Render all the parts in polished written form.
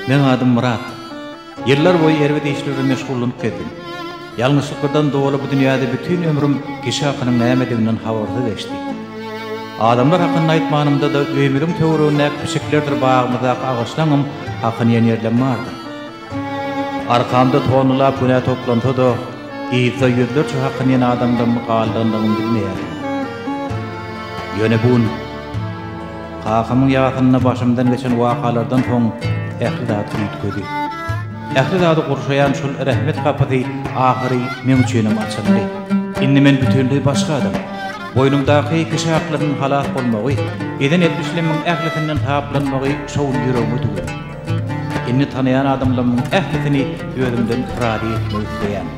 Meň adym Myrat. Ýyllar boýy erbet işler bilen meşgullanyp gezdim. Ýalňyşlyklardan doly bu dünýäde bütin ömrüm kişi hakynyň nämediginden habarsyz geçdi. Adamlar hakynda aýtmanymda-da öýümiziň töweregindäki pişiklerdir bagymyzdaky agaçlaňam hakyny iýen ýerlem bardyr. Arkamda tonnalap günä toplansa-da, yzda ýüzlerçe hakyny iýen adamlarymyň galdandygyny bilmeýärdim. Ýöne bu gün kakamyň ýasynda başymdan geçen wakalardan soň ähli zat üýtgedi. Ähli zady gurşaýan şol rehmet gapysy ahyry meň üçinem açyldy. Indi men bütinleý başga adam. Boýnumdaky kişi haklarynyň halas bolmagy, eden etmişlerimiň ählisinden saplanmagy şo gün ýüregime düwüldi. Indi tanaýan adamlarymyň ählisini özümden razy etmek isleýän.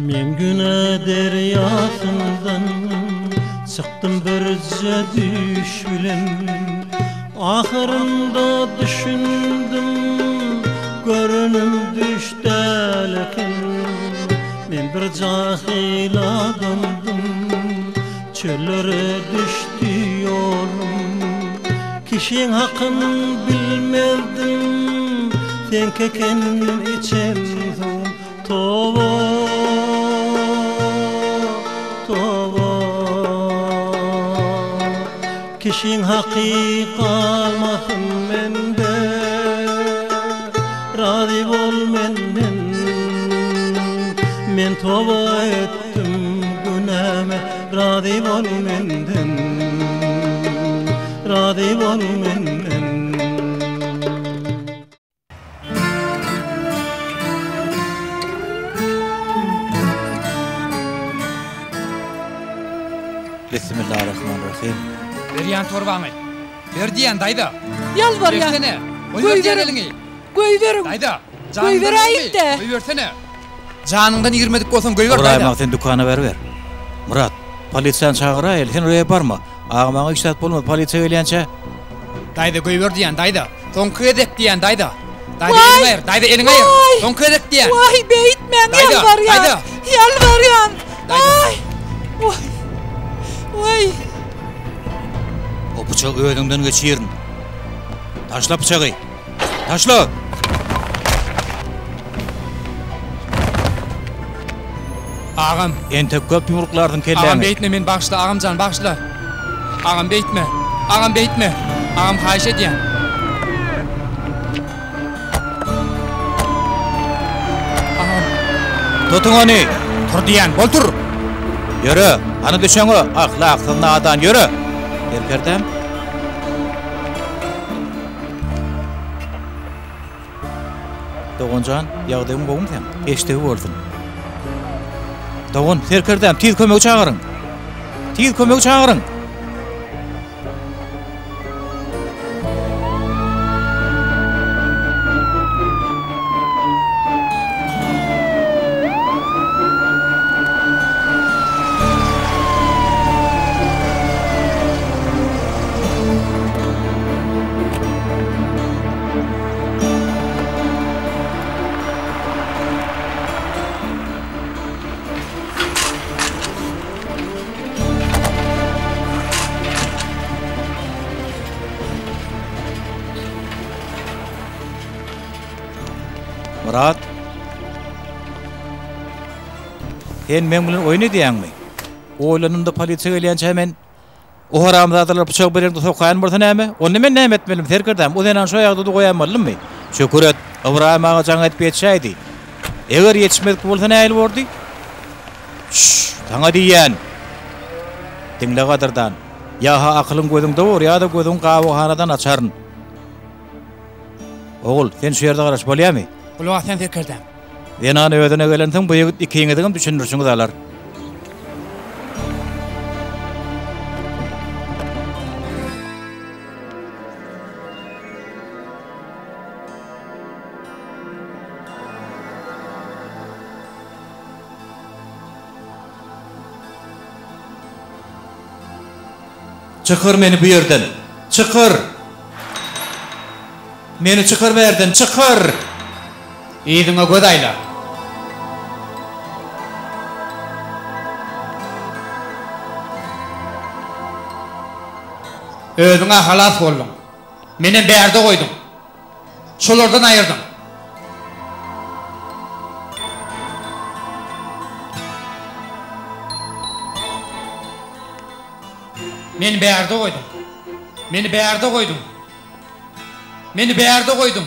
Men günä derýasyndan çykdym birje düýş bilen Ahyrynda düşündim görenim düýş däl eken Men bir jahyl adamdym çöllere düşdi ýolum Kişiň hakyn bilmezdim seňki eken içen suwum Toba, toba. Kişiň haky galmasyn mende, Razy bol menden. Men toba etdim günäme, Razy bol menden. Razy bol menden. Bismillahirrahmanirrahim. Berýän torbaňy. Ber diýýän daýza. Ýalbarýan. Bersene. Goýber diýýän eliňi. Goýberiň. Daýza. Goýberäýiň-dä. Goýbersene. Janyňdan irmedik bolsaň goýber daýza. Ybraýym aga sen dükana baryber. Myrat, polisiýany çagyraýaly, sen oraya barma. Aga maňa hiç zat bolmaz, polisiýa gelýänçä. Daýza goýber diýýän daýza. Soňky gezek diýýän daýza. Daýza eliňi aýyr, daýza eliňi aýyr. Soňky gezek diýýän. Waý beýtmäň ýalbarýan. Daýza. Ýalbarýan. Aý. Waý. Waý. O pyçagy özüňden geçirin. Taşla pyçagy. Taşla! Agam. Entek köp ýumruklarsyň kelläňi. Agam beýtme meni bagyşla agamjan bagyşla. Agam beýtme. Agam beýtme. Agam haýyş edýän. Agam. Tutuň ony. Tur diýýän, bol tur. Ýöre, hany düşeňe, ahlaksyz nadan, ýöre. Serkerdäm. Doganjan, ýagdaýyň gowumy seň? Eşdigi bolsun. Dogan, serkerdäm, tiz kömegi çagyryň. Tiz kömegi çagyryň. Myrat. Sen meň bilen oýun edýäňmi? Oýlanymda polisiýa gelýänçä men O haramzadalar pyçagy bir ýeriňde sokaýan bolsa näme? Onda men näme etmelimi, serkerdäm? O zenany şo ýagdaýda goýaýmalydymy? Şükür et, Ybraýym aga jaň edip ýetişäýdi. Eger ýetişmedik bolsa nähili bordy? Şşş, saňa diýýän! Diňle gadyrdan, ýa-ha akylyň gözüňde bor, ýa-da gözüňi gabawhanadan açaryn. Ogul, sen şu ýerde garaş, bolýamy? Gulak asýan serkerdäm. Zenan özüne gelensoň bu ýigit ikiňiziňem düşündirişiňizi alar. Çykar meni bu ýerden! Çykar! Meni çykar bärden! Çykar! Yzyňa göz aýla. Özüň-ä halas bolduň. Menem bärde goýduň. Şolardan aýyrdyň. Meni bärde goýduň. Meni bärde goýduň. Meni bärde goýduň.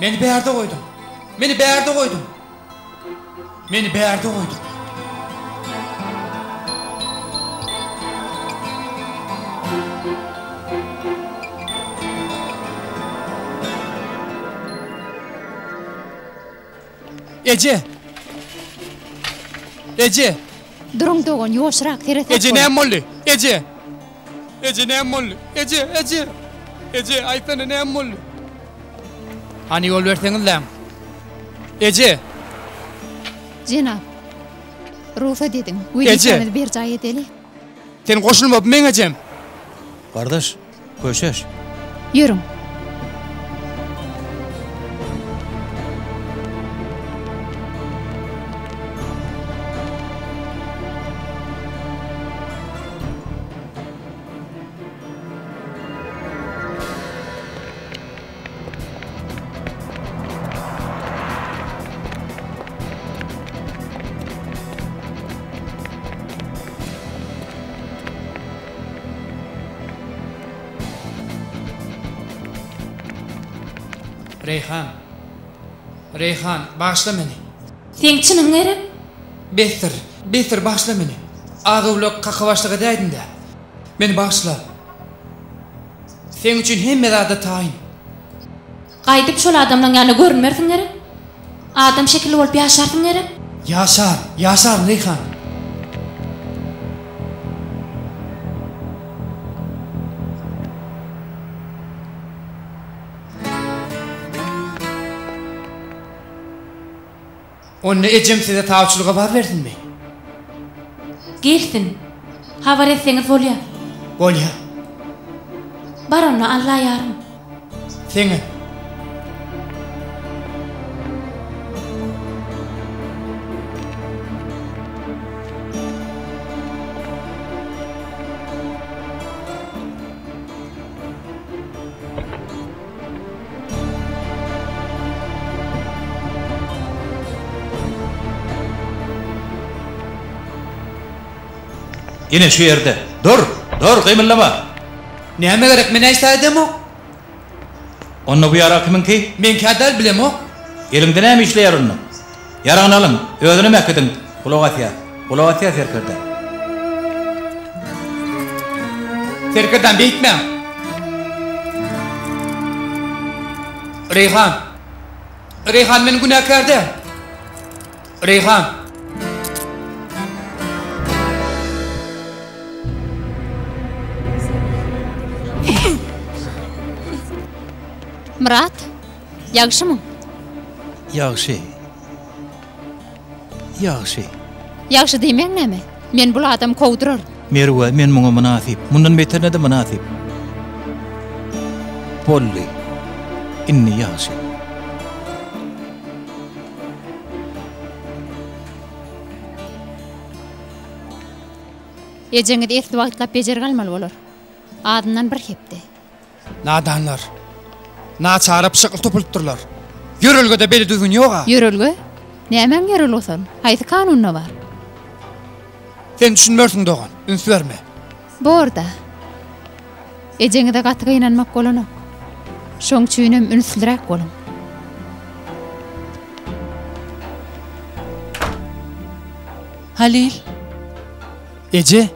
Meni bärde goýduň. Meni bärde goýduň. Meni bärde goýduň. Eje! Eje! Duruň dogan, ýuwaşrak, seresap Eje boluň. näme boldy? Eje! Eje näme boldy? Eje, eje! Eje, aýtsana näme boldy? Hany ýol berseňizläň. Eje! Jenap, rugsat ediň, Eje! wezipämizi berjaý edeli. Sen goşulma, bu meň ejem. Gardaş, köşeş. Ýörüň. Reýhan. Reýhan, bagyşla meni. Seň çynyň gerek? Besdir, besdir, bagyşla meni. Az-owlak kakabaşlyk edäýdim-dä. Meni bagyşla. Seň üçin hemme zada taýyn. Gaýdyp şol adamlaň ýanyna görünmersiň gerek? Adam şekilli bolup ýaşarsyň gerek? Ýaşar, ýaşaryn, Reýhan. Onda ejem size sawçylyga barybersinmi? Gelsin. Habar etseňiz bolýa. Bolýa. Bar onda Alla ýaryň. Seňem. Ine şu ýerde. Dur! Dur, gymyldama! Näme gerek, men näçe edemok? Onda bu ýarag kimiňki? Meňkä däl, bilemok. Eliňde näme işleýär onda? Ýaragyny alyň, özünem äkidiň. Gulak asýas. Gulak asýas serkerde. Serkerdäm beýtmäň. Reýhan. Reýhan men günäkär däl. Reýhan. Myrat, ýagşymyň? Ýagşy. Ýagşy. Ýagşy diýmegiň näme? Men bul adamy kowduraryn. Merwe, men muňa mynasyp. Mundan beterine-de mynasyp. Boldy. Indi ýagşy. Ejeňiz esli wagtlap bejergi almaly bolar. Azyndan bir hepde. Nadanlar. Naçara pyçakly topulypdyrlar. Ýörelgede beýle düzgün ýog-a. Ýörelge? Nämäň ýörelgesi ol? Haýsy kanunda bar? Sen düşünmersiň dogan, üns berme. Bor-da. Ejeňize gaty gynanmak bolanok. Şoň üçinem ünsliräk boluň. Halyl. Eje,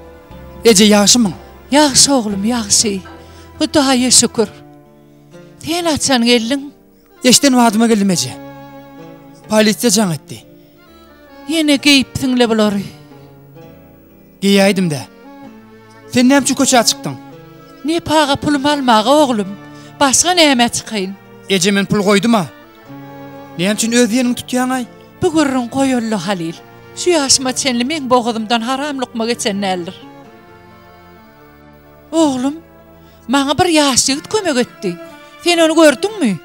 eje ýagşymyň? Ýagşy oglum, ýagşy. Hudaýa şükür. Sen haçan geldiň? Eşden badyma geldim eje. Polisiýa jaň etdi. Ýene geýipsiň-le bulary. Geýäýdim-dä. Sen näme üçin köçä çykdyň? Nepaga pulumy almaga oglum. Başga nämä çykaýyn? Eje men pul goýdum-a. Näme üçin öz diýeniňi tutýaň-aý? Bu gürrüň goýaly Halyl. Şu ýaşyma çenli meň bogazymdan haram lukma geçen däldir. Oglum, maňa bir ýaş ýigit kömek etdi. Sen ony gördüňmi?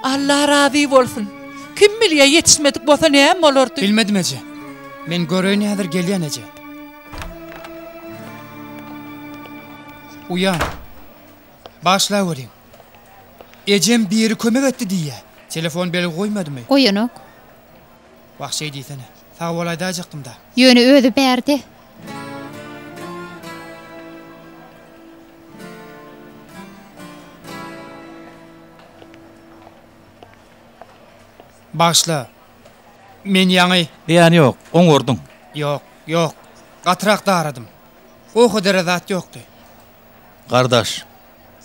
Alla razy bolsun. Kim bilýä ýetişmedik bolsa näme bolardy? Bilmedim eje. Men göreýin häzir gelýän eje. Uýam. Bagyşlaweriň. Ejem biri kömek etdi diýýä. Telefon belgi goýmadymy? Goýanok. Wah şeý diýsene. Sag bol aýdaýjakdym-da. Ýöne özi bärde. Bagyşla. Men ýaňy. Zyýany ýok, oňardyň. Ýok, ýok. Gatyrak daradym. Goh edere zat ýokdy. Gardaş,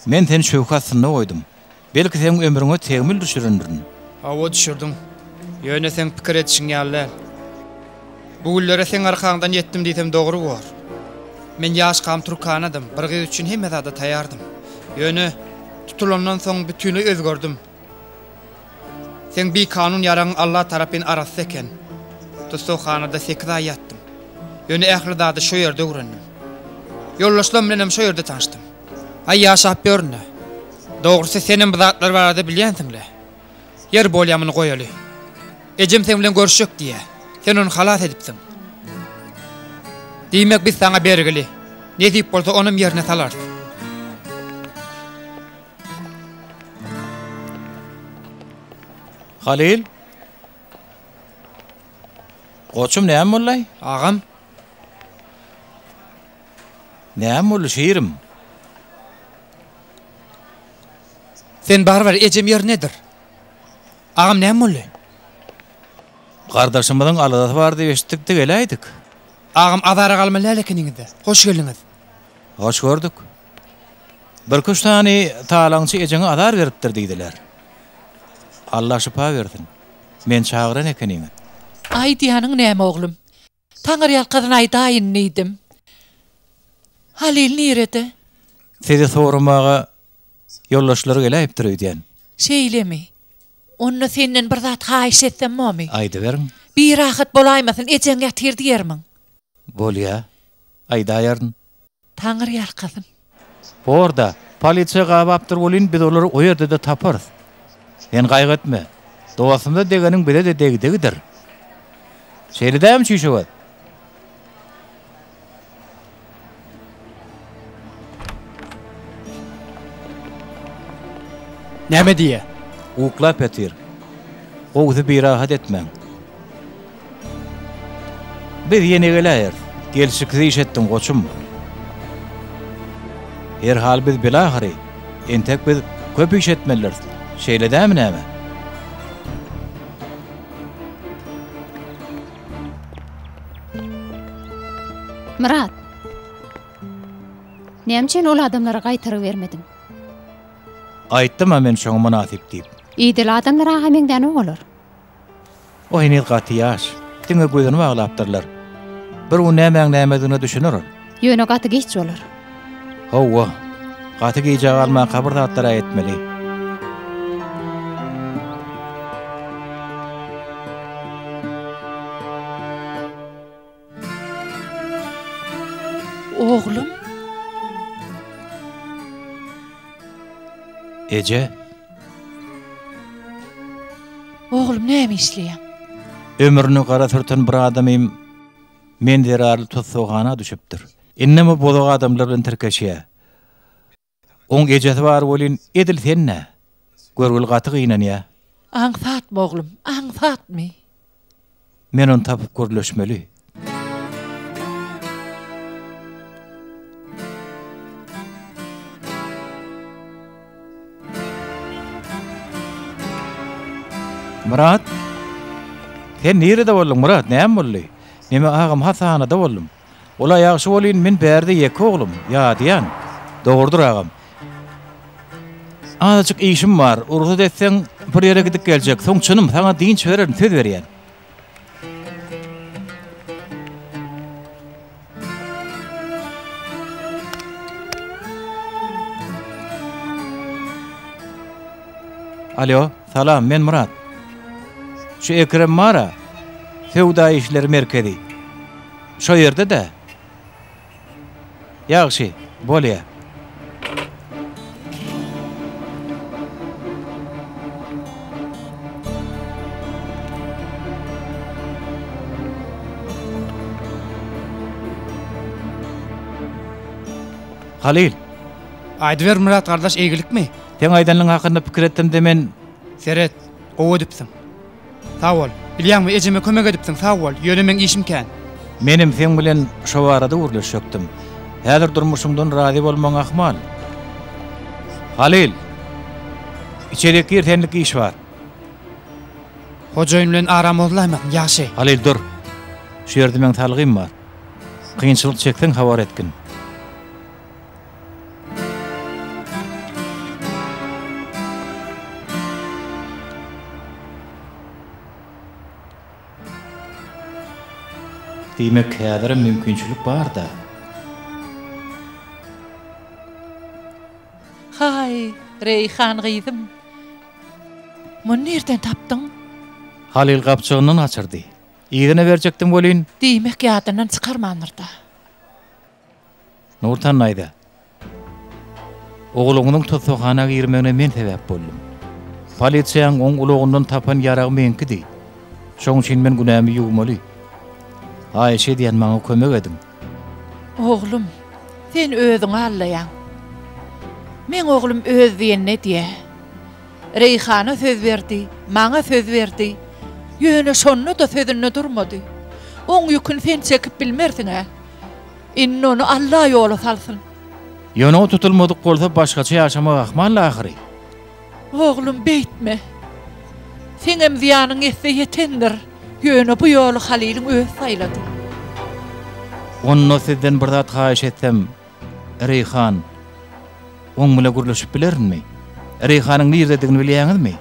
men seni şöwhe astynda goýdum. Belki seň ömrüňe tegmil düşürendirin. Hawa düşürdiň. Ýöne seň pikir edişiň ýaly däl. Bu günlere seň arkaňdan ýetdim diýsem dogry bor. Men ýaşkam türkanadym, bir gyz üçin hemme zada taýardym. Ýöne tutulandan soň bütinleý özgerdim. Seň bikanun ýaragyň Alla tarapyn arassa eken. Tussaghanada sekiz aý ýatdym. Ýöne ähli zady şo ýerde öwrendim. Ýoldaşlarym bilenem şo ýerde tanyşdym. Aý ýaşap ýörün-dä. Dogrusy senem bu zatlar barada bilýänsiň-le. Ýeri bolýa muny goýaly. Ejem seň bilen görüşjek diýýä. Sen ony halas edipsiň. Diýmek biz saňa bergili. Nesip bolsa onam ýerine salarys. Halyl. Goçum näme boldy? Agam. Näme boldy şirim? Sen barybir ejem ýerinedir. Agam näme boldy? Gardaşymyzyň aladasy bar diýip eşitdik-de geläýdik. Agam azara galmaly däl ekeniňiz-dä. Hoş geldiňiz. Hoş gördük. Birküç sany talaňçy ejeňe azar beripdir diýdiler. Alla şypa bersin. Meni çagyran ekeniňiz. Aýdýanyň näme oglum? Taňyrýalkasyn aýdaýyn diýdim. Halyl nirede? Sizi soramaga ýoldaşlary geläýipdir öýdýän. Şeýlemi? Onda senden bir zat haýyş etsem bormy? Aýdyberiň. Birahat bolaýmasyn, ejeň ýatyr diýermiň? Bolýa. Aýdaýaryn. Taňry ýalkasyn. Bor-da, polisiýa gabapdyr welin, biz olary o ýerde-de taparys. Sen gaýgy etme. Dostumyza degeniň bize-de degdigidir. Şeýle dälmi, Çüýşegöz? Näme diýýä? Uklap ýatyr. Gowusy birahat etmäň. Biz ýene geläýeris. Gelşiksiz iş etdiň, goçum. Herhal biz bile ahyry. Entek biz köp iş etmelidiris. Şeýle dämi näme? Myrat! Näme üçin ol adamlara gaýtargy bermediň? Aýtdym-a men şoňa mynasyp diýip. Idili adamlara-ha meňzänok olar. O heniz gaty ýaş. Diňe gözüni baglapdyrlar. Bir gün nämäň nämedigine düşüner ol. Ýöne gaty giç bolar. Hawa. Gaty gijä galmanka bir zatlar-a etmeli. Oglum. Eje. Oglum näme işleýäň? Ömrüni gara sürten bir adamym men zerarly tussaghana düşüpdir. Indem o bozuk adamlar bilen tirkeşýär. Oň ejesi bar welin edil sen-dä. Görgüli gaty gynanýar. Aňsatmy oglum, aňsatmy? Men ony tapyp gürleşmeli. Myrat! Sen nirede bolduň, Myrat, näme boldy? Neme agam hassahanada boldum. Ol-a ýagşy welin, men bärde ýeke oglum, ýadýan. Dogrudyr agam. Azajyk işim bar, rugsat etseň, bir ýere gidip geljek. Soň çynym, saňa dynç bererin, söz berýän. Alýo, salam, men Myrat. Şu Ekrem bar-a, söwda işleri merkezi. Şo ýerde-dä. Ýagşy, bolýa. Halyl! Aýdyber Myrat gardaş eýgilikmi? Seň aýdanyň hakynda pikir etdim-de men. Seret, gowy edipsiň. Sag bol. Bilýäňmi, ejeme kömek edipsiň, sag bol. Ýöne meň işim kän. Menem seň bilen şo barada gürleşjekdim. Häzir durmuşyňdan razy bolmagyň ahmal. Halyl! Içerik gir, senlik iş bar. Hojaýyn bilen aram bozulaýmasyn, ýagşy. Halyl, dur. Şu ýerde meň salgym bar. Kynçylyk çekseň habar etgin. Diýmek, häzirem mümkinçilik bar-da. Haý, Reýhan gyzym, muny nirden tapdyň? Halyl gapjygyndan gaçyrdy. Yzyna berjekdim welin. Diýmek, ýadyndan çykarmandyr-da. Nurtan daýza, ogluňyzyň tussaghana girmegine men sebäp boldum. Polisiýaň oň ulagyndan tapan ýaragy meňkidi. Şoň üçin men günämi ýuwmaly. Haýyş edýän maňa kömek ediň. Oglum, sen özüňi aldaýaň. Meň oglum öz diýenini edýä. Reýhana söz berdi, maňa söz berdi. Ýöne şonda-da sözünde durmady. Oň ýüküni sen çekip bilmersiň-ä. Indi ony Alla ýola salsyn. Ýöne o tutulmadyk bolsa başgaça ýaşamak ahmal ahyry. Oglum beýtme. Seňem zyýanyň ýetse ýetendir. Ýöne bu ýoly Halylyň özi saýlady. Onda sizden bir zat haýyş etsem, Reýhan, oň bile gürleşip bilerinmi? Reýhanyň nirededigini bilýäňizmi?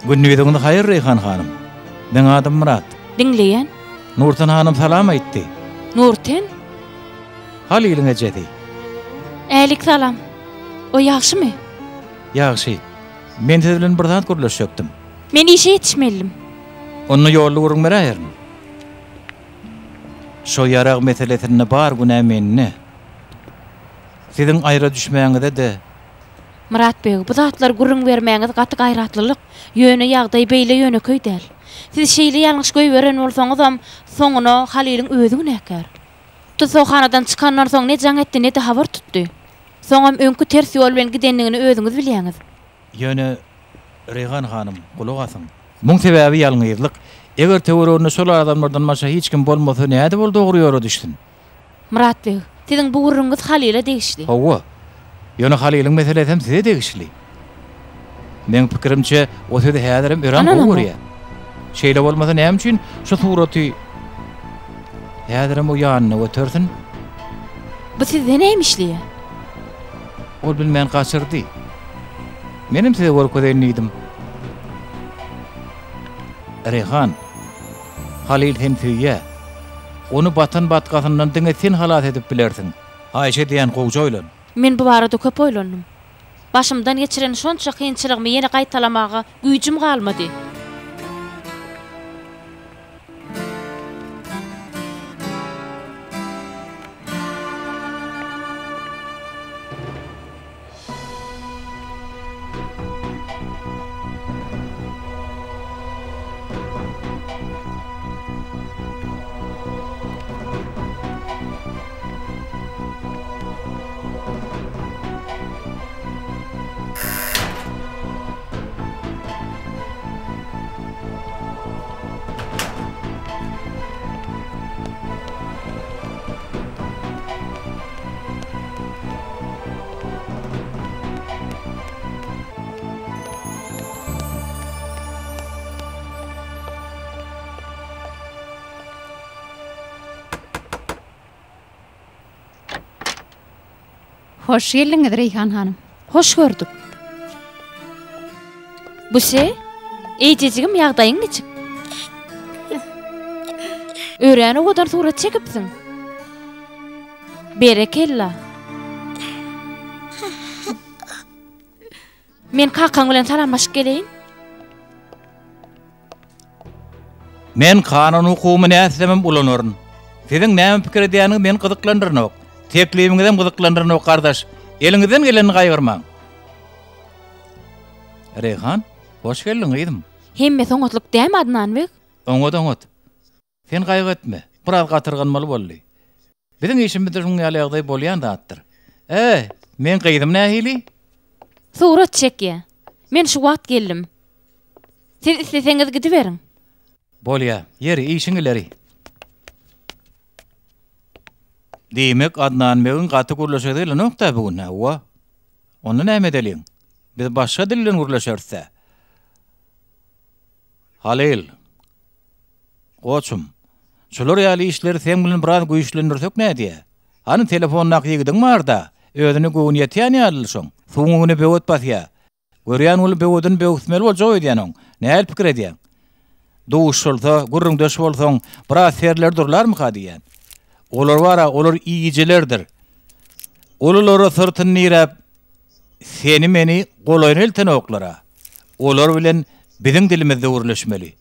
Gündiziňiz haýyr Reýhan hanym. Meň adym Myrat. Diňleýän. Nurten hanym salam aýtdy. Nurten? Halylyň ejesi. Älik salam. O ýagşymy? Ýagşy. Men siz bilen bir zat gürleşjekdim. Men işe ýetişmelidim. Onda ýolda gürrüň beräýerin. Şo ýarag meselesinde bar günä mende. Siziň aýra düşmäňize-de Myrat beg, bu zatlary gürrüň bermäňiz gaty gaýratlylyk. Ýöne ýagdaý beýle ýönekeý däl. Siz şeýle ýalňyş goýberen bolsaňyzam, soňuna Halylyň özi günäkär. Tussaghanadan çykandan soň ne jaň etdi, ne-de habar tutdy. Soňam öňki ters ýol bilen gidendigini özüňiz bilýäňiz. Ýöne, Reýhan hanym, gulak asyň. Muň sebäbi ýalňyzlyk. Eger töwereginde şol adamlardan başga hiç kim bolmasa, nädip ol dogry ýola düşsün? Myrat beg, siziň bu gürrüňiňiz Halyla degişli. Hawa. Ýöne Halylyň meselesem size degişli. Meň pikirimçe, o sizi häzirem örän gowy görýär. Şeýle bolmasa näme üçin şu suraty häzirem o ýanynda götersin? Bu sizde näme işleýär? Ol bilmän gaçyrdy. Menem size görkezeýin diýdim. Reýhan, Halyl seni söýýär. Ony batan batgasyndan diňe sen halas edip bilersiň. Haýyş edýän, gowja oýlan. Men bu barada köp oýlandym. Başymdan geçiren şonça kynçylygymy ýene gaýtalamaga güýjüm galmady. Hoş geldiňiz, Reýhan hanym. Hoş gördük. Buse, eýjejigim ýagdaýyň niçik? Örän owadan surat çekipsiň. Berekella. Men kakaň bilen salamlaşyp geleýin. Men kanun hukugymy nätsemem ulanaryn. Siziň näme pikir edýäniňiz meni gyzyklandyranok. Teklibiňizem gyzyklandyranok gardaş. Eliňizden gelenini gaýgyrmaň. Reýhan, hoş geldiň gyzym. Hemmesi oňatlyk dämi Adnan beg? Oňat oňat. Sen gaýgy etme. Biraz gatyrganmaly boldy. Biziň işimizde şuň ýaly ýagdaý bolýan zatdyr. Äý, meň gyzym nähili? Surat çekýä. Men şu wagt geldim. Siz isleseňiz gidiberiň. Bolýa. Ýeri, işiň ileri. Diýmek, Adnan begiň gaty gürleşesi gelenok-da bu gün, hawa. Onda näme edeliň? Biz başga dil bilen gürleşeris-dä. Halyl. Goçum, şular ýaly işleri seň bilen biraz güýçlendirsek nädýä? Hany telefondaky ýigidiň bar-da, özüne göwni ýetýän ýalyly şoň. Suwuň öňüne böwet basýa. Görýän weli böwedini böwüsmeli boljak öýdýän oň. Nähili pikir edýäň? Duşulsa, gürrüňdeş bolsaň, biraz serleri durlarmyka diýýän. Olar bar-a, olar iýijilerdir. Ululara syrtyny diräp, seni-meni golaýyna eltenoklar-a. Olar bilen biziň dilimizde gürleşmeli.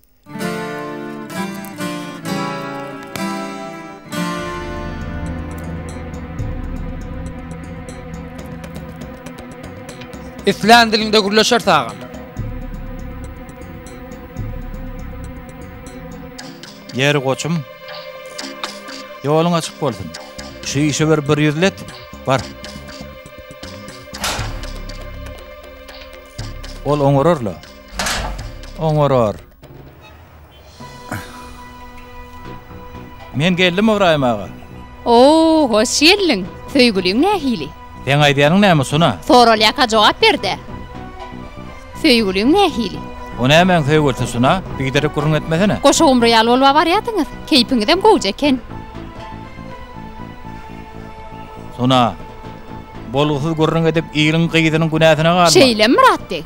Islän diliňde gürleşeris agam. Ýeri goçum. Ýoluň açyk bolsun. Şu işe bir bir ýüzlet, bar. Ol oňarar-la. Oňarar. Men geldim Ybraýym aga. O, hoş geldiň. Söýgüliň nähili? Seň aýdýanyň näme, Sona? Soralýaka jogap ber-dä. Söýgüliň nähili? O nämäň söýgülisi, Sona? Biderek gürrüň etmesene. Goşa gumry ýaly bolup-a barýadyňyz. Keýpiňizem gowja eken. Sona, bolgusyz gürrüň edip, iliň gyzynyň günäsine galma. Şeýlemi, Myrat beg?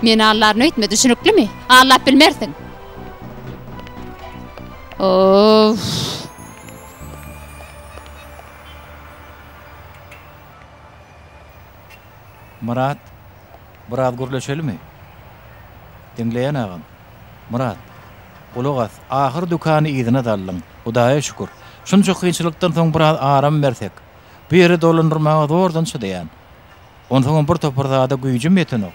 Meni aldaryn öýtme, düşüniklimi? Aldap bilmersiň. Of! Myrat, biraz gürleşelimi? Diňleýän agam. Myrat, gulak as, ahyr dükany yzyna saldyň. Hudaýa şükür. Şunça kynçylykdan soň biraz aram bersek. Bu ýeri dolandyrmaga zordan çydaýan. Onsoňam bir topar zada güýjüm ýetenok.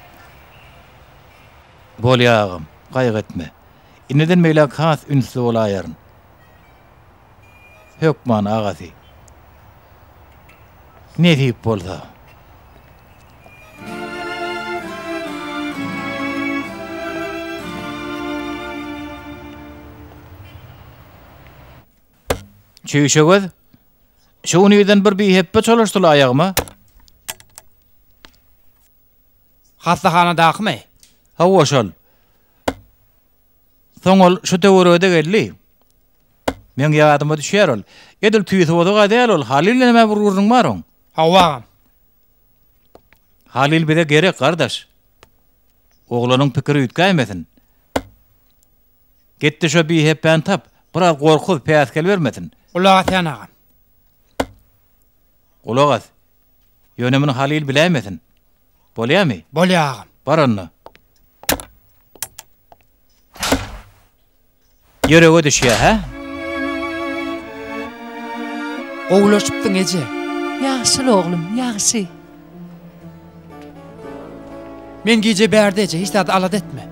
Bolýa agam, gaýgy etme. Indiden beýläk has ünsli bolaýaryn. Hökman agasy. Nesip bolsa. Çüýşegöz, şu gün irden bir bihepbe çolaşdy-la aýagyma. Hassahanadakymy? Hawa, şol. Soň ol şu töwerege-de geldi. Meň ýadyma düşýär ol. Edil tüýsi bozuk-a däl ol. Halyl bilenem-ä bir gürrüň bar oň. Hawa, agam. Halyl bize gerek, gardaş. Oglanyň pikiri üýtgäýmesin. Git-de şo bihepbäni tap. Biraz gorkuz, päsgel bermesin. Gulak asýan agam. Gulak as. Ýöne muny Halyl biläýmesin. Bolýamy? Bolýa agam. Bar onda. Ýürege düşýä, hä? Gowulaşypsyň eje. Ýagşyl oglum, ýagşy. Men gije bärde eje, hiç zady alada etme.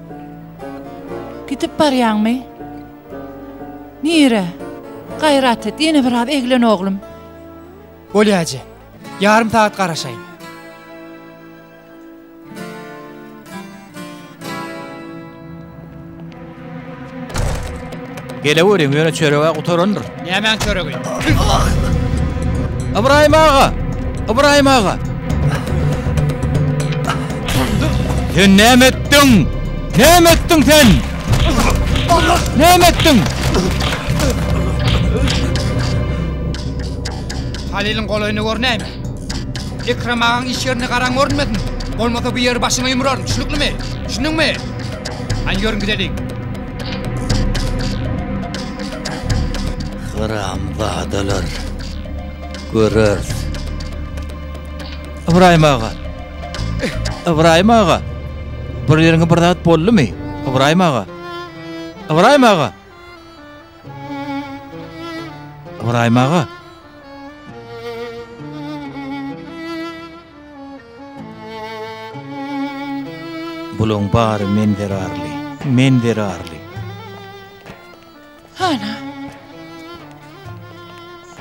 Gidip barýaňmy? Nirä? Gaýrat et, ýene biraz eglen oglum. Bolýa eje. Ýarym sagat garaşaýyn. Geleweriň, ýöne çöreg-ä gutarandyr. Nämäň çöregi? Ybraýym aga! Ybraýym aga! Sen näme etdiň? Näme etdiň sen? Näme etdiň? Halylyň golaýyny görnäýme. Ekrem agaň iş ýerine garaň görünmesin. Bolmasa bu ýeri başyňa ýumraryn, düşnüklimi? Düşündiňmi? Hany ýörüň gideliň. Haramzadalar. Göreris. Ybraýym aga. Ybraýym aga. Bir ýeriňe bir zat boldumy? Ybraýym aga! Ybraýym aga! Ybraýym aga! Bulaň bary men zerarly, men zerarly. Hana.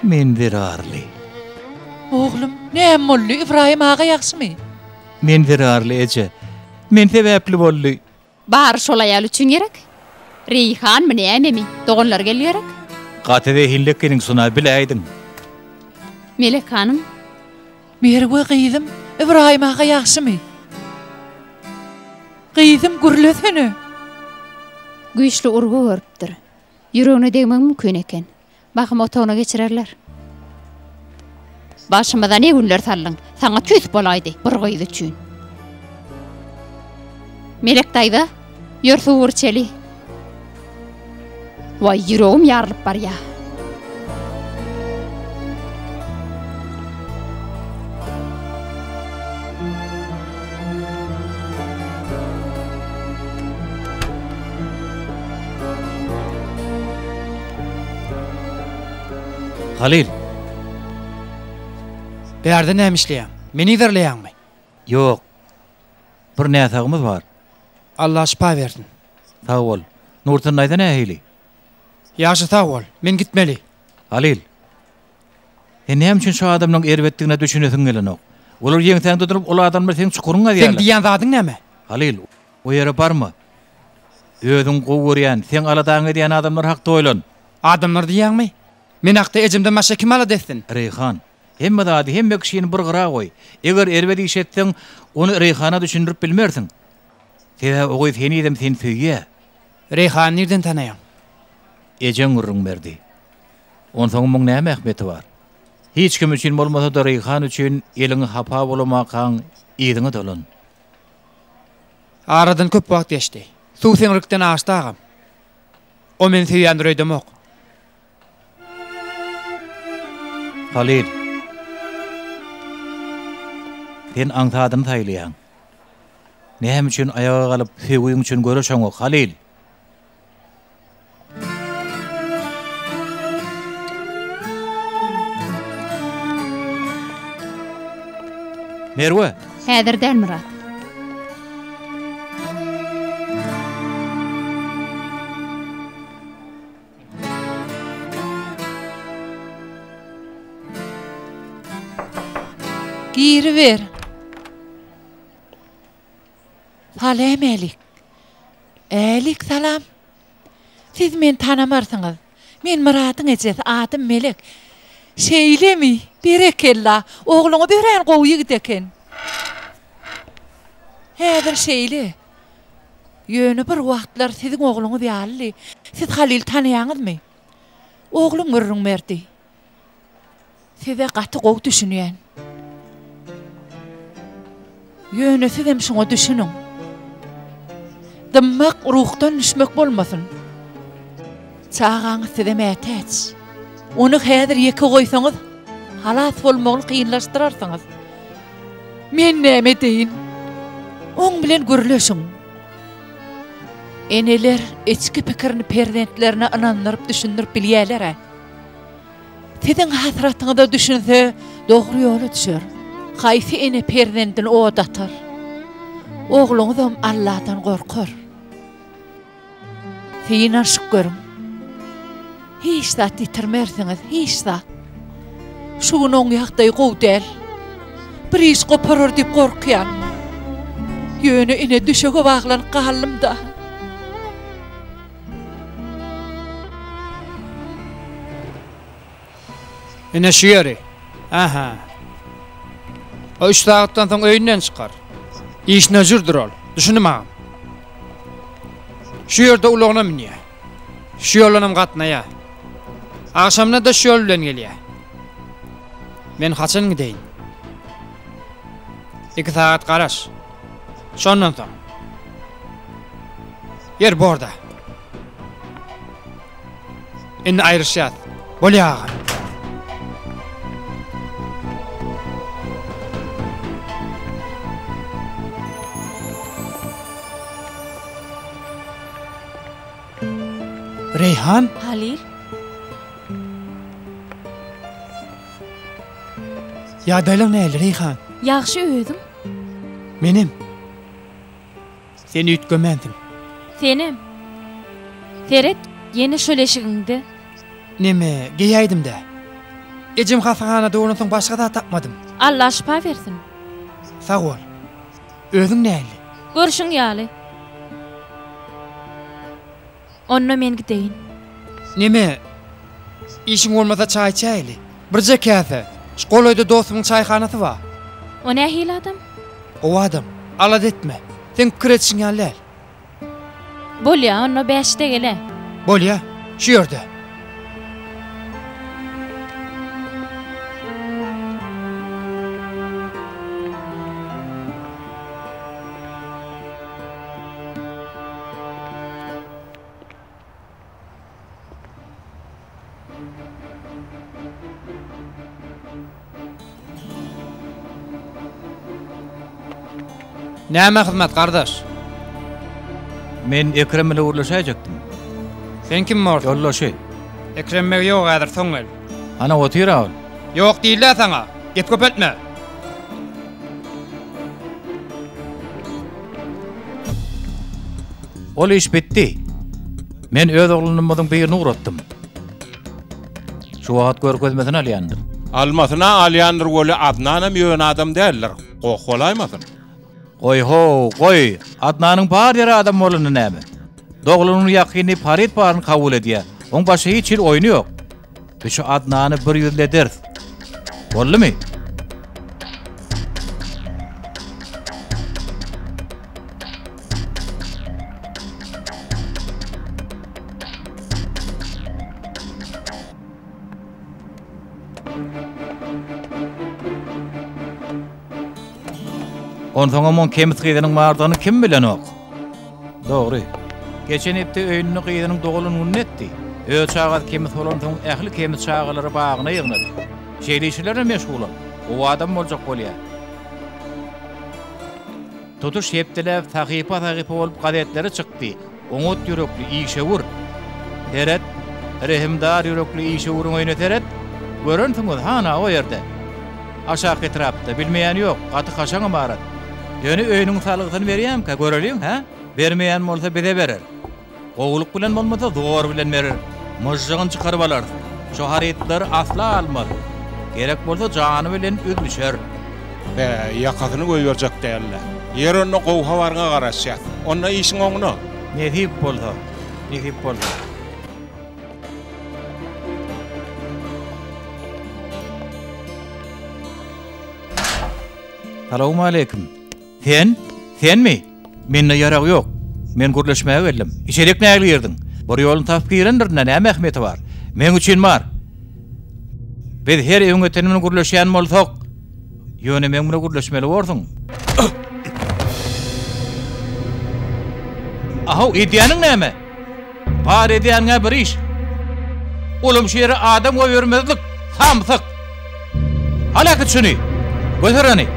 Men zerarly. Oglum, näme boldy? Ybraýym aga ýagşymy? Men zerarly eje. Men sebäpli boldy. Bary şol aýal üçin gerek. Reýhanmy nämemi, doganlary geldi gerek. Gaty zehinli ekeniň şuna biläýdiň. Melek hanym. Merwe gyzym, Ybraýym aga ýagşymy? Gyzym gürlesene. Güýçli urgy görüpdir. Ýüregine degmegi mümkin eken. Bahym otagyna geçirerler. Başymyza ne günler saldyň. Saňa tüýs bolaýdy bir gyz üçin. Melek daýza, ýör suw içeli. Waý, ýüregim ýarylyp barýa. Halyl! Bärde näme işleýäň? Meni yzarlaýaňmy? Ýok. Bir näsagymyz bar. Allah şypa bersin. Sag bol. Nurten daýza nähili? Ýagşy sag bol. Men gitmeli. Halyl! Sen näme üçin şu adamlaryň erbetdigine düşünesiň gelenok? Olar ýeňsäňde durup, ol adamlar seň çukuryňy gazýarlar. Seň diýýän zadyň näme? Halyl, o ýere barma. Özüň gowy görýän, seň aladaňy edýän adamlar hakda oýlan. Adamlar diýýäňmi? Men hakda ejemden başga kim alada etsin? Reýhan, hemme zady, hemme kişini bir gyra goý. Eger erbet iş etseň, ony Reýhana düşündirip bilmersiň. Sebäbi o gyz henizem seni söýýär. Reýhany nirden tanaýaň? Ejeň gürrüň berdi. Onsoň muň näme ähmiýeti bar? Hiç kim üçin bolmasa-da Reýhan üçin eliňi hapa bulamakaň yzyňa dolan. Aradan köp wagt geçdi. Suw seňrikden aşdy agam. O meni söýýändir öýdemok. Halyl. Sen aňsadyny saýlaýaň. Näme üçin aýaga galyp söýgüň üçin göreşeňok, Halyl? Merwe! Häzir däl, Myrat. Giriber. Salam älik. Älik salam. Siz meni tanamarsyňyz. Men Myradyň ejesi, adym Melek. Şeýlemi? Berekella! Ogluňyz örän gowy ýigit eken. Häzir şeýle. Ýöne bir wagtlar siziň ogluňyz ýalydy. Siz Halyly tanaýaňyzmy? Oglum gürrüň berdi. Size gaty gowy düşünýän. Ýöne sizem şuňa düşüniň. Dymmak ruhdan düşmek bolmasyn. Çagaňyz size mätäç. Ony häzir ýeke goýsaňyz, halas bolmagyny kynlaşdyrarsyňyz. Men näme edeýin? Oň bilen gürleşiň. Eneler içki pikirini perzentlerine ynandyryp düşündirip bilýärler-ä. Siziň hasratyňyza düşünse, dogry ýola düşer. Haýsy ene perzendini oda atar? Ogluňyzam Alladan gorkar. Synanyşyp görüň. Hiç zat ýitirmersiňiz, hiç zat. Şu gün oň ýagdaýy gowy däl. Bir iş goparar diýip gorkýan. Ýöne ine düşege baglanyp galdym-da. Ine şu ýeri. Aha. O üç sagatdan soň öýünden çykar. Işine jürdür ol. Düşündim agam. Şu ýerde ulagyna münýär. Şu ýoldanam gatnaýar. Agşamyna-da şu ýol bilen gelýär. Men haçan gideýin? Iki sagat garaş. Şondan soň. Ýer borda. Indi aýryşýas. Bolýa agam. Reýhan? Halyl? Ýagdaýlaň nähili, Reýhan? Ýagşy özüň? Menem. Sen üýtgemänsiň. Senem. Seret, ýene şol eşigiňde. Neme, geýäýdim-dä. Ejem hassahanada bolansoň başga zat tapmadym. Alla şypa bersin. Sag bol. Özüň nähili? Görşüň ýaly. Onda men gideýin. Neme, işiň bolmasa çaý içäýeli. Birje käse. Şu golaýda dostumyň çaýhanasy bar. O nähili adam? Gowy adam. Alada etme. Seň pikir edişiň ýaly däl. Bolýa, onda bäşde gel-ä. Bolýa. Şu ýerde. Näme hyzmat gardaş? Men Ekrem bile gürleşäýjekdim. Sen kim borsuň? Ýoldaşy. Ekrem beg ýok häzir soň gel. Ana otyr-a ol. Ýok diýilýä saňa. Gep köpeltme. Ol iş bitdi. Men öz oglanlarymyzyň birini ugratdym. Şu wagt görkezmesini alýandyr. Almasyna alýandyr weli Adnanam ýöne adam däldir. Goh bolaýmasyn. Goý how, goý. Adnanyň bar ýeri adam bolanda näme? Doglanyň ýakyny Parit baryny kabul edýä. Oň başga hiç hili oýny ýok. Biz şu Adnany bir ýüzli ederis. Boldumy? Onsoňam oň kemis gyzynyň bardygyny kim bilenok? Dogry. Geçen hepde öýünde gyzynyň doglan gününi etdi. Öz çagasy kemis bolansoň ähli kemis çagalary bagyna ýygnady. Şeýle işlerem meşgul ol. Gowy adam boljak bolýar. Tutuş hepdeläp sahypa-sahypa bolup gazetlere çykdy. Oňat ýürekli işewür. Seret, rehimdar ýürekli işewüriň öýüne seret. Görensiňiz, hana, o ýerde. Aşaky etrapda, bilmeýän ýok, gaty kaşaň ymarat. Ýöne öýüniň salgysyny berýämkä, göreliň, hä? Bermeýän bolsa bize berer. Gowulyk bilen bolmasa, zor bilen berer. Myžžygyny çykaryp alarys. Şu harytlary asla almaz. Gerek bolsa jany bilen üzlüşer. Bä, ýakasyny goýberjek däl-le. Ýer onda gowy habaryňa garaşýas. Onda işiň oňuna. Nesip bolsa, nesip bolsa. Salowmaleýkim. Sen? Senmi? Mende ýarag ýok. Men gürleşmäge geldim. Içerik nägile girdiň? Bir ýoluny tapyp girendirin-dä, näme ähmiýeti bar? Meň üçin bar. Biz her öňýeten bilen gürleşýän bolsak, ýöne meň bilen gürleşmeli borsuň. Ahow, edýäniň näme? Bar edýäniň-ä bir iş. Olam şu ýere adam goýbermezlik, samsyk! Al äkit şuny! Göter ony!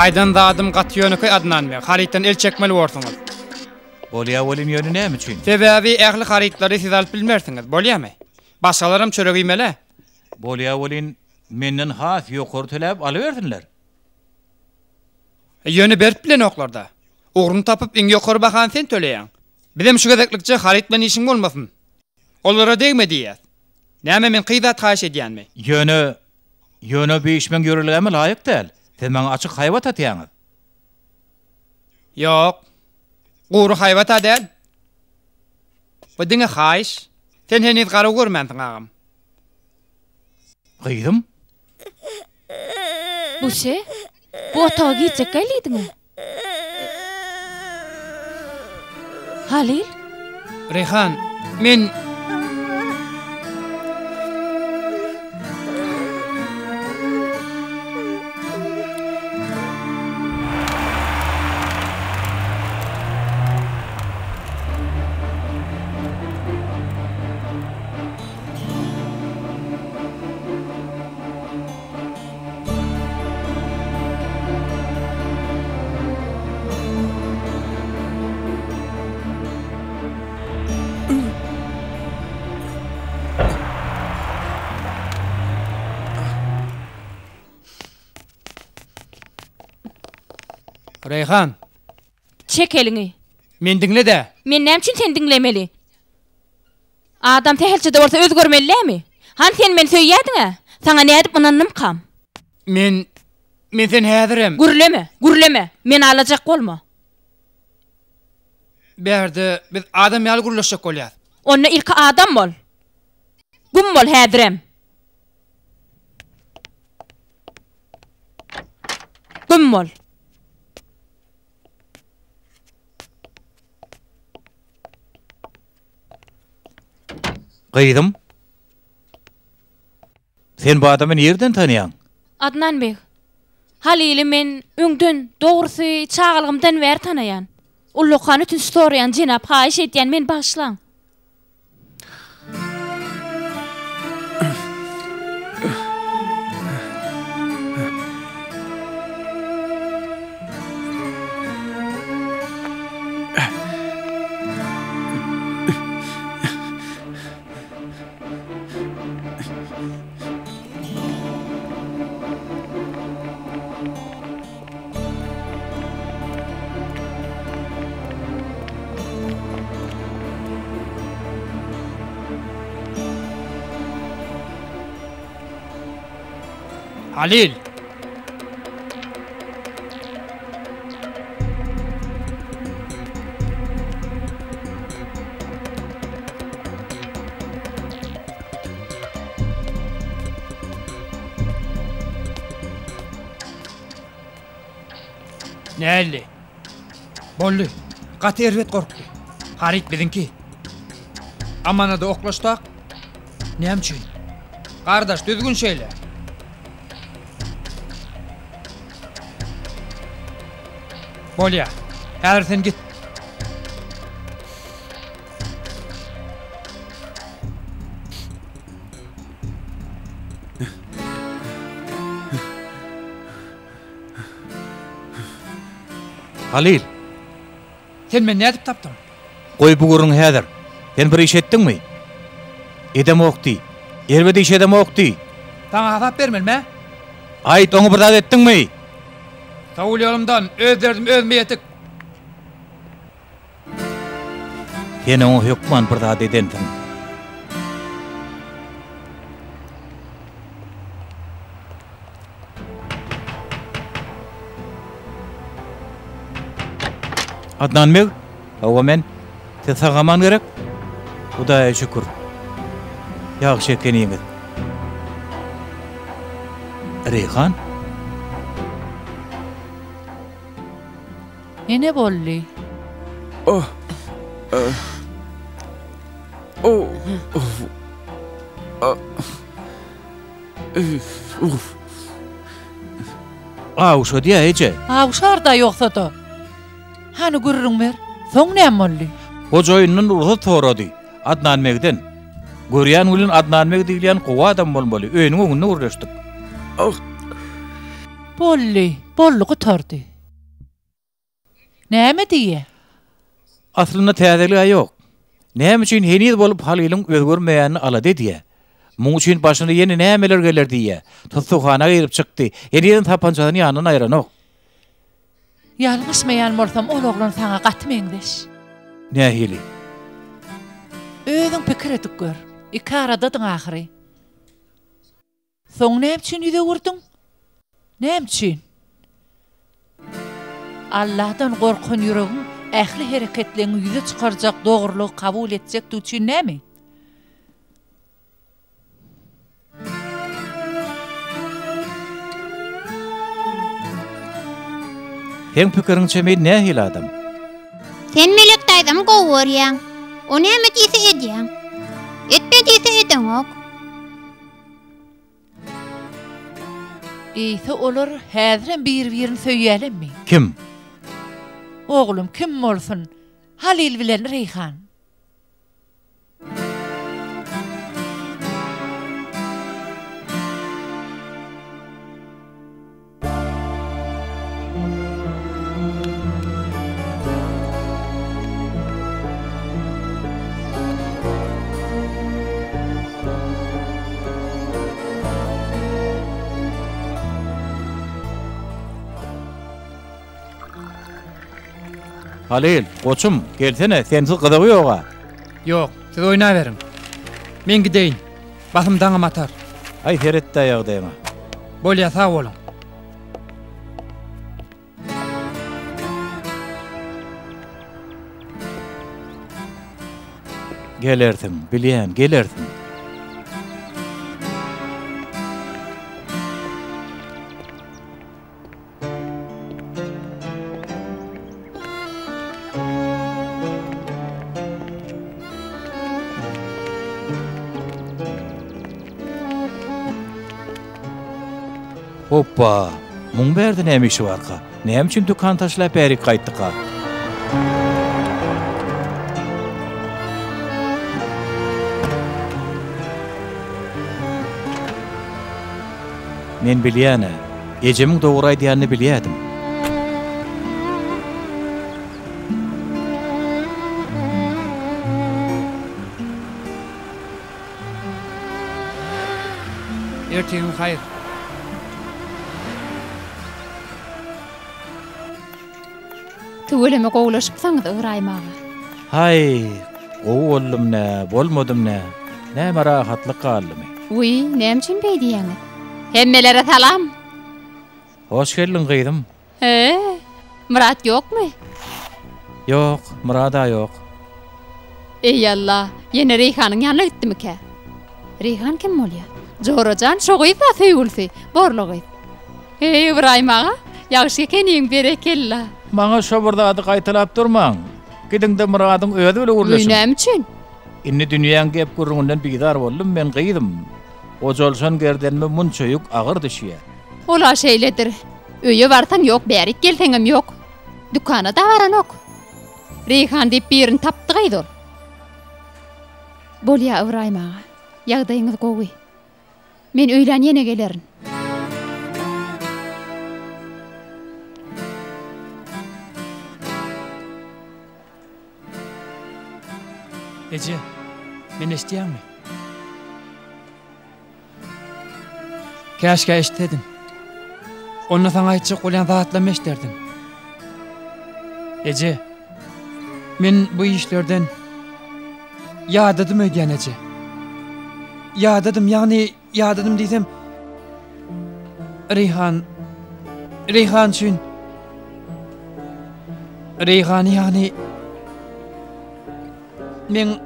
Aýdan zadym gaty ýönekeý Adnan beg, harytdan el çekmeli borsuňyz. Bolýa welin ýöne näme üçin? Sebäbi ähli harytlary siz alyp bilmersiňiz, bolýamy? Başgalaram çörek iýmeli. Bolýa welin menden has ýokary töläp alybersinler. Ýöne berip bilenoklarda. Ugruny tapyp iň ýokary bahany sen töleýäň. Bizem şu gezeklikçe haryt bilen işiň bolmasyn. Olara degme diýýäs. Näme men gyz zat haýyş edýänmi? Ýöne, ýöne bu iş meň ýörelgäme laýyk däl. Siz maňa açyk haýbat atýaňyz. Ýok. Gury haýbat-a däl. Bu diňe haýyş. Sen heniz garaw görmänsiň agam. Gyzym? Buse, bu otaga girjek geldidiňä? Halyl? Reýhan, men... Reýhan. Çek eliňi. Meni diňle-dä. Men näme üçin seni diňlemeli? Adam sähelçe-de bolsa özgermeli dälmi? Hany sen meni söýýärdiň-ä? Saňa nädip ynandymkam? Men, men seni häzirem. Gürleme, gürleme! Meni alajak bolma. Bärde biz adam ýaly gürleşjek bolýas. Onda ilki adam bol. Güm bol häzirem. Güm bol. Gyzym. Sen bu adamy nirden tanýaň? Adnan beg. Halyly men öňden, dogrusy, çagalygymdan bäri tanaýan. Ullakan ötünç soraýan, jenap, haýyş edýän, meni bagyşlaň. Halyl! Näli? Boldy. Gaty erbet gorkdy. Haryt biziňki. Amanada oklaşsak, näme üçin? Gardaş, düzgün şeýle. Bolýa. Häzir sen git. Halyl! Sen meni nädip tapdyň? Goý bu gürrüňi häzir. Sen bir iş etdiňmi? Edemok diý. Erbet iş edemok diý. Saňa hasap bermelimi, hä? Aýt, oňa bir zat etdiňmi? Sowul ýolumdan, öz derdim özüme ýetik. Sen oňa hökman bir zat edensiň. Adnan beg? Hawa men. Siz sag-aman gerek? Hudaýa şükür. Ýagşy ekeniňiz. Reýhan? Ene boldy. Oh. Oh. Oh. Uf. Gawşadýa eje. Gawşar-da ýogsa-da. Hany gürrüň ber. Soň näme boldy? Hojaýyndan rugsat sorady. Adnan begden. Görýän welin Adnan beg diýilýän gowy adam bolmaly. Öýüniň öňünde gürleşdik. Boldy, boldy gutardy. Näme diýýä? Aslynda täzelik-ä ýok. Näme üçin heniz bolup Halylyň özgermeýänini alada edýä. Muň üçin başyna ýene nämeler geler diýýä. Tussaghana girip çykdy. Henizem sapançasyny ýanyndan aýranok. Ýalňyşmaýan bolsam ol oglan saňa gaty meňzeş. Nähili? Özüň pikir edip gör. Iki aradadyň ahyry. Soň näme üçin ýüz öwürdiň? Näme üçin? Allahdan gorkan ýüregiň ähli hereketleňi ýüze çykarjak dogrulygy kabul etjekdigi üçin näme? Seň pikiriňçe men nähili adam? Sen Melek daýzamy gowy görýäň. O näme diýse edýäň. Etme diýse edeňok. Eýse olar häzirem bir-birini söýýälermi? Kim? Oglum, kim bolsun? Halyl bilen Reýhan. Halyl, goçum, gelsene, sensiz gyzygy ýog-a. Ýok, siz oýnaberiň. Men gideýin. Basym daňam atar. Aý, seret-dä ýagdaýyňa. Bolýa, sag boluň. Gelersiň, bilýän, gelersiň. Hopba! Muň bärde näme işi barka? Näme üçin dükany taşlap bärik gaýtdyka? Men bilýän-ä. Ejemiň dogry aýdýanyny bilýädim. Ertiriň haýyr. Tüweleme gowulaşypsyňyz Ybraýym aga. Haý, gowy boldum nä, bolmadym nä, näme rahatlyk galdymy? Wiý, näme üçin beý diýýäňiz? Hemmelere salam! Hoş geldiň gyzym. He, Myrat ýokmy? Ýok, Myrad-a ýok. Eý Alla, ýene Reýhanyň ýanyna gitdimikä? Reýhan kim bolýa? Jora jan, şo gyz-da söýgülisi, borla gyz. Eý, Ybraýym aga, ýagşy ekeniň, berekella. Maňa şo bir zady gaýtalap durmaň. Gidiň-de Myradyň özi bile gürleşiň. Öý näme üçin? Indi dünýäň gep-gürrüňinden bizar boldum men gyzym. Gojalşan gerdenime munça ýük agyr düşýär. Ol-a şeýledir. Öýe barsaň ýok, bärik gelseňem ýok. Dükana-da baranok. Reýhan diýip birini tapdy gyz ol. Bolýa Ybraýym aga. Ýagdaýyňyz gowy. Men öýlän ýene gelerin. Eje, meni eşidýäňmi? Käşgä eşitsediň. Onda saňa aýtjak bolýan zatlarymy eşiderdiň. Eje, men bu işlerden ýadadym öýdýän eje. Ýadadym, ýagny ýadadym diýsem, Reýhan, Reýhan üçin, Reýhany ýagny meň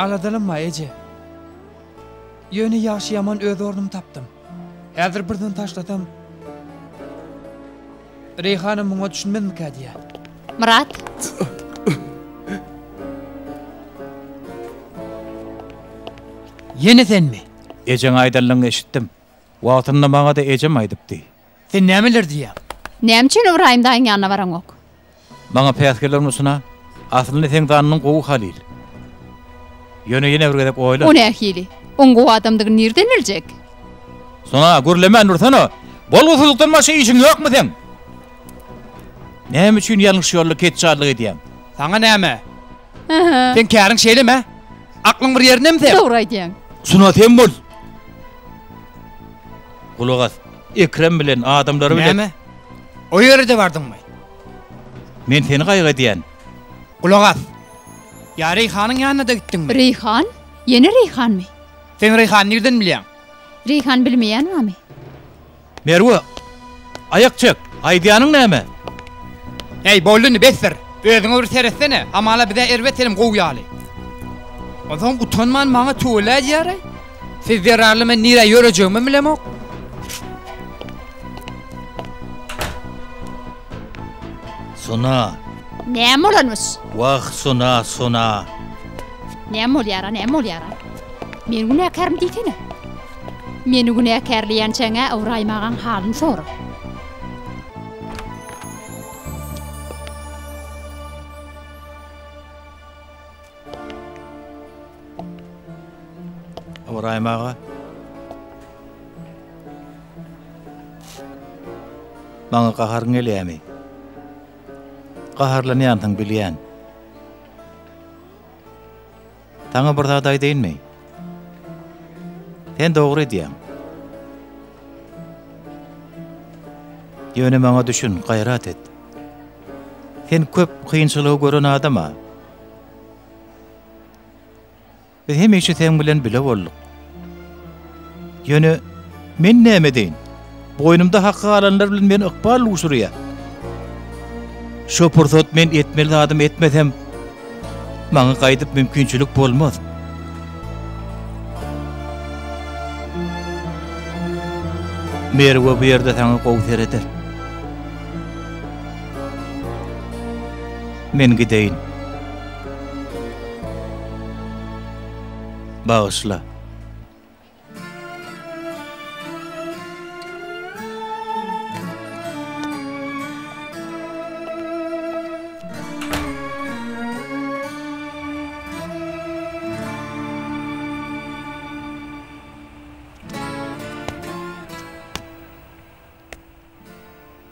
Aladalanma, eje. Ýöne ýagşy-ýaman öz ornumy tapdym. Häzir birden taşlasam, Reýhanam muňa düşünmezmikä diýýän. Myrat. Ýene senmi? Ejeň aýdanyny eşitdim. Wagtynda maňa-da ejem aýdypdy. Sen nämeler diýýäň? Näme üçin Ybraýym daýyň ýanyna baraňok? Maňa päsgel berme Suna. Aslynda seň zannyň gowy Halyl. Ýöne ýene bir gezek oýlan. O nähili? Oň gowy adamdygyny nirden biljek? Suna, gürlemän dursana. Bolgusyzlykdan başga işiň ýokmy seň? Näme üçin ýalňyş ýolda ketjallyk edýäň? Saňa näme? Seň käriň şeýlemi? Aklyň bir ýerindemi seň? Dogry aýdýaň. Suna sen bol. Gulak as. Ekrem bilen, adamlary bilen. Näme? O ýere-de bardyňmy? Men seni gaýgy edýän. Gulak as. Ýa Reýhanyň ýanyna-da gitdiňmi? Reýhan? Ýene Reýhanmy? Sen Reýhany nirden bilýäň? Reýhan bilmeýän barmy? Merwe, aýak çek! Aýdýanyň näme? Äý, boldy indi, besdir! Özüňe bir seretsene, hamala biz-ä erbet senem gowy ýaly. Onsoňam utanman maňa tüwelä diýýär-aý. Siz zerarly men nirä ýörejegimem bilemok. Sona. Näme bolanmyş? Wah, Sona, Sona. Näme bolýar-a, näme bolýar-a? Men günäkärmi diýsene. Meni günäkärleýänçäň-ä Ybraýym agaň halyny sora. Ybraýym aga. Maňa gaharyň gelýämi? Gaharlanýansyň bilýän. Saňa bir zat aýdaýynmy? Sen dogry edýäň. Ýöne maňa düşün, gaýrat et. Sen köp kynçylygy gören adam-a. Biz hemişe seň bilen bile bolduk. Ýöne men näme edeýin? Boýnumda haky galanlar bilen meni ykbal duşurýar. Şo pursat men etmeli zadymy etmesem, maňa gaýdyp mümkinçilik bolmaz. Merwe bu ýerde saňa gowy sereder. Men gideýin. Bagyşla.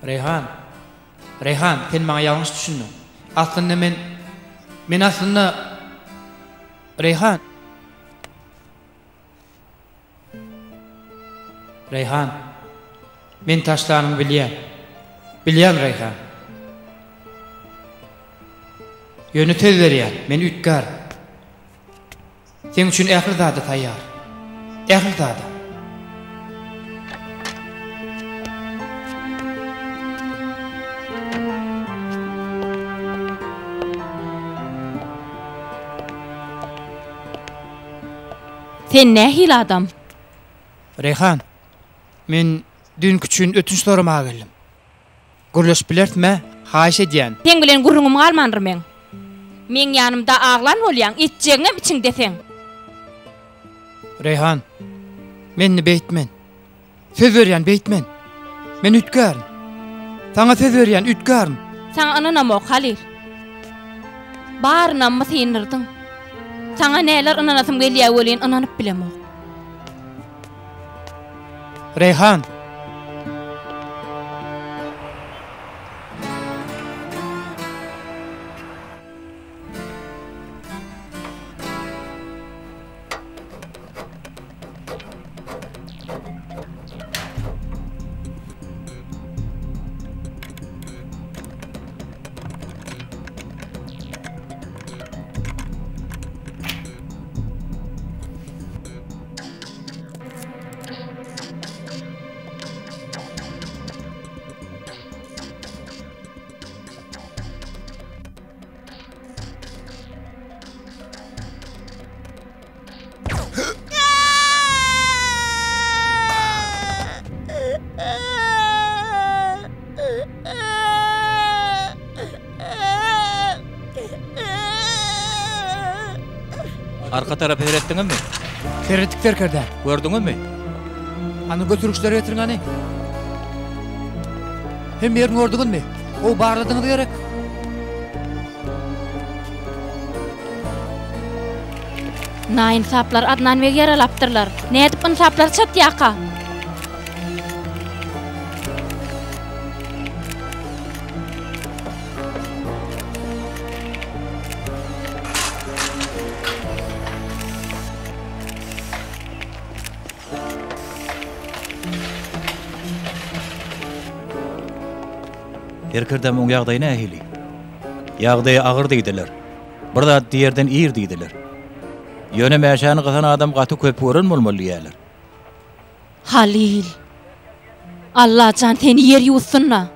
Reýhan, Reýhan, sen maňa ýalňyş düşündiň. Aslynda men, men aslynda, Reýhan. Reýhan, meni taşlanyňy bilýän. Bilýän, Reýhan. Ýöne söz berýän, men üýtgärin. Seň üçin ähli zada taýýar. Ähli zada. Sen nähili adam? Reýhan, men düýnki üçin ötünç soramaga geldim. Gürleşip bilerismi, haýyş edýän. Seň bilen gürrüňim galmandyr meň. Meň ýanymda aglan bolýaň, etjegiňem içiňde seň. Reýhan, men indi beýtmen. Söz berýän, beýtmen. Men üýtgärin. Saňa söz berýän, üýtgärin. Saňa ynanamok, Halyl. Barynammy syndyrdyň. Saňa näler ynanasym gelýä welin, ynanyp bilemok. Reýhan! Arka tarapa seretdiňizmi? Seretdik serkerde. Gördüňizmi? Hany götürgiçleri getiriň hany. Hemme ýerini gördüňizmi? Gowy barladyňyz gerek. Naýynsaplar Adnan begi ýaralapdyrlar. Nädip ynsaplary çatýarka? Serkerdäm oň ýagdaýy nähili? Ýagdaýy agyr diýdiler. Bir zat diýerden ir diýdiler. Ýöne mäşäni gysan adam gaty köp gören bolmaly diýýärler. Halyl. Allajan seni ýer ýuwutsyn-da.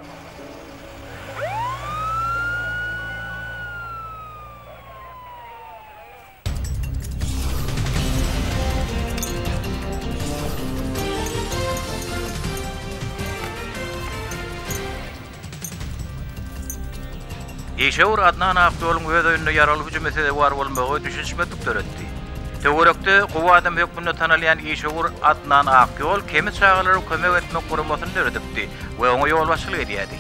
Işewür Adnan Akýoluň öz öýünde ýaragly hüjüme sezewar bolmagy düşünişmezlik döretdi. Töwerekde gowy adam hökmünde tanalýan işewür Adnan Akýol kemis çagalara kömek etmek guramasyny döredipdi we oňa ýolbaşçylyk edýärdi.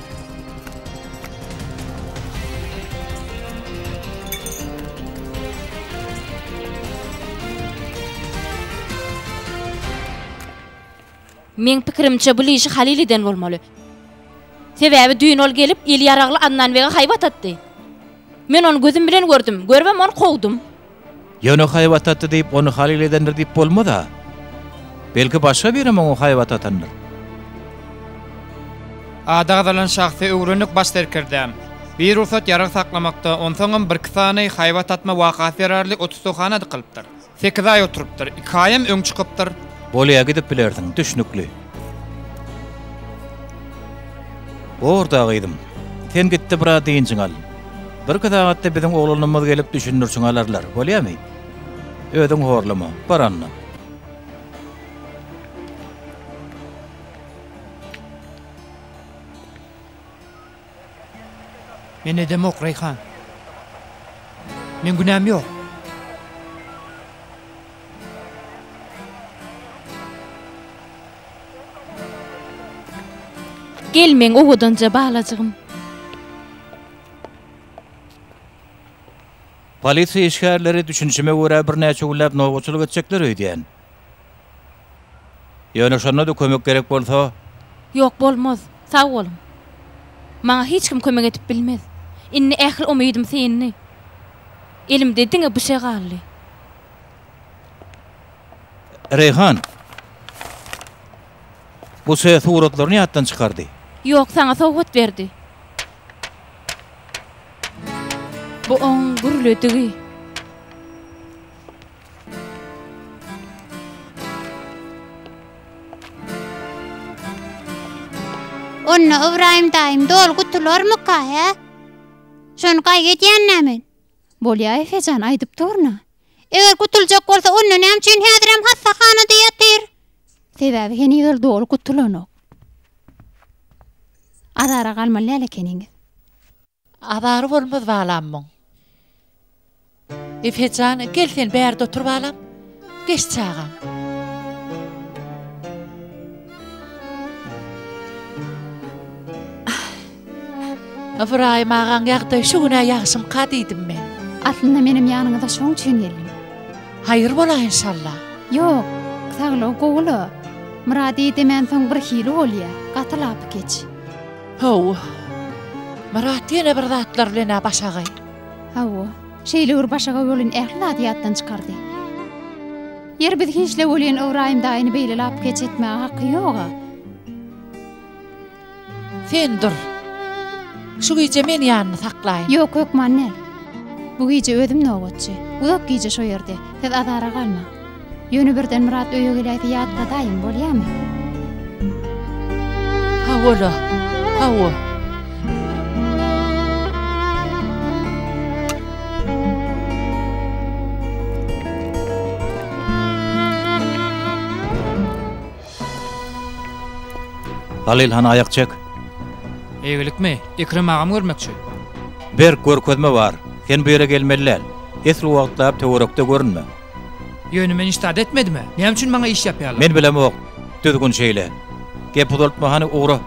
Meň pikirimçe bul işi Halyl eden bolmaly. Sebäbi düýn ol gelip eli ýaragly Adnan bege haýbat atdy. Men ony gözüm bilen gördüm, görübem ony kowdum. Ýöne haýbat atdy diýip ony Halyl edendir diýip bolmaz-a. Belki başga birem oňa haýbat atandyr. Ady agzalan şahsy öwrendik baş serkerdäm. Birugsat ýarag saklamakda, onsoňam birki sany haýbat atma wakasy zerarly o tussaghana dykylypdyr. Sekiz aý oturypdyr, iki aýam öň çykypdyr. Bolýa gidip bilersiň, düşnükli. Bor-da gyzym, sen gitde biraz dynjyňy al. Birki sagatda biziň oglanymyz gelip düşündirişiňi alarlar, bolýamy? Özüň horlama, bar onda. Men edemok, Reýhan. Meň günäm ýok. Gel meň owadanja balajygym. Polisiýa işgärleri düşünişime görä birnäçe günläp nobatçylyk etjekler öýdýän. Ýöne şonda-da kömek gerek bolsa. Ýok, bolmaz. Sag boluň. Maňa hiç kim kömek edip bilmez. Indi ähli umydym syndy. Elimde diňe bu şe galdy. Reýhan! Bu şe suratlaryny ýatdan çykardy. Ýok, saňa sowgat berdi. Bu oň gürledigi. Onda Ybraýym daýym doly gutularmyka, hä? Şony gaýgy edýän-dä men. Bolýa, Efe jan, aýdyp dur-na. Eger gutuljak bolsa, onda näme üçin häzirem hassahanada ýatyr? Sebäbi heniz ol doly gutulanok. Azara galmaly däl ekeniňiz. Azary bolmaz balam muň. Efe jan, gel sen bärde otur balam. Geç çagam. Ybraýym agaň ýagdaýy şu gün-ä ýagşymyka diýdim men. Aslynda menem ýanyňyza şoň üçin geldim. Haýyr bolaý enşalla. Ýok, saglygy gowy-la. Myrady idemänsoň birhili bolýa, gaty lapykeç. Hawa. Myrat ýene bir zatlar bilen-ä başagaý. Hawa. Şeýle bir başagaý welin ähli zady ýatdan çykardy. Ýeri biz hiç-le welin Ybraýym daýyny beýle lapykeç etmäge haky ýog-a. Sen dur. Şu gije men ýanyny saklaýyn. Ýok, hökman däl. Bu gije özüm nobatçy. Uzak gije şo ýerde. Siz azara galmaň. Ýöne birden Myrat öýe geläýse ýatladaýyň, bolýamy? Hawa-la, hawa. Halyl hany aýak çek. Eýgilikmi? Ekrem agam görmekçi. Berk görkezme bar. Sen bu ýere gelmeli däl. Esli wagtlap töwerekde görünme. Ýöne men hiç zat etmedim-ä. Näme üçin maňa iş ýapýarlar? Men bilemok. Düzgün şeýle. Gep uzaltma hany ugra.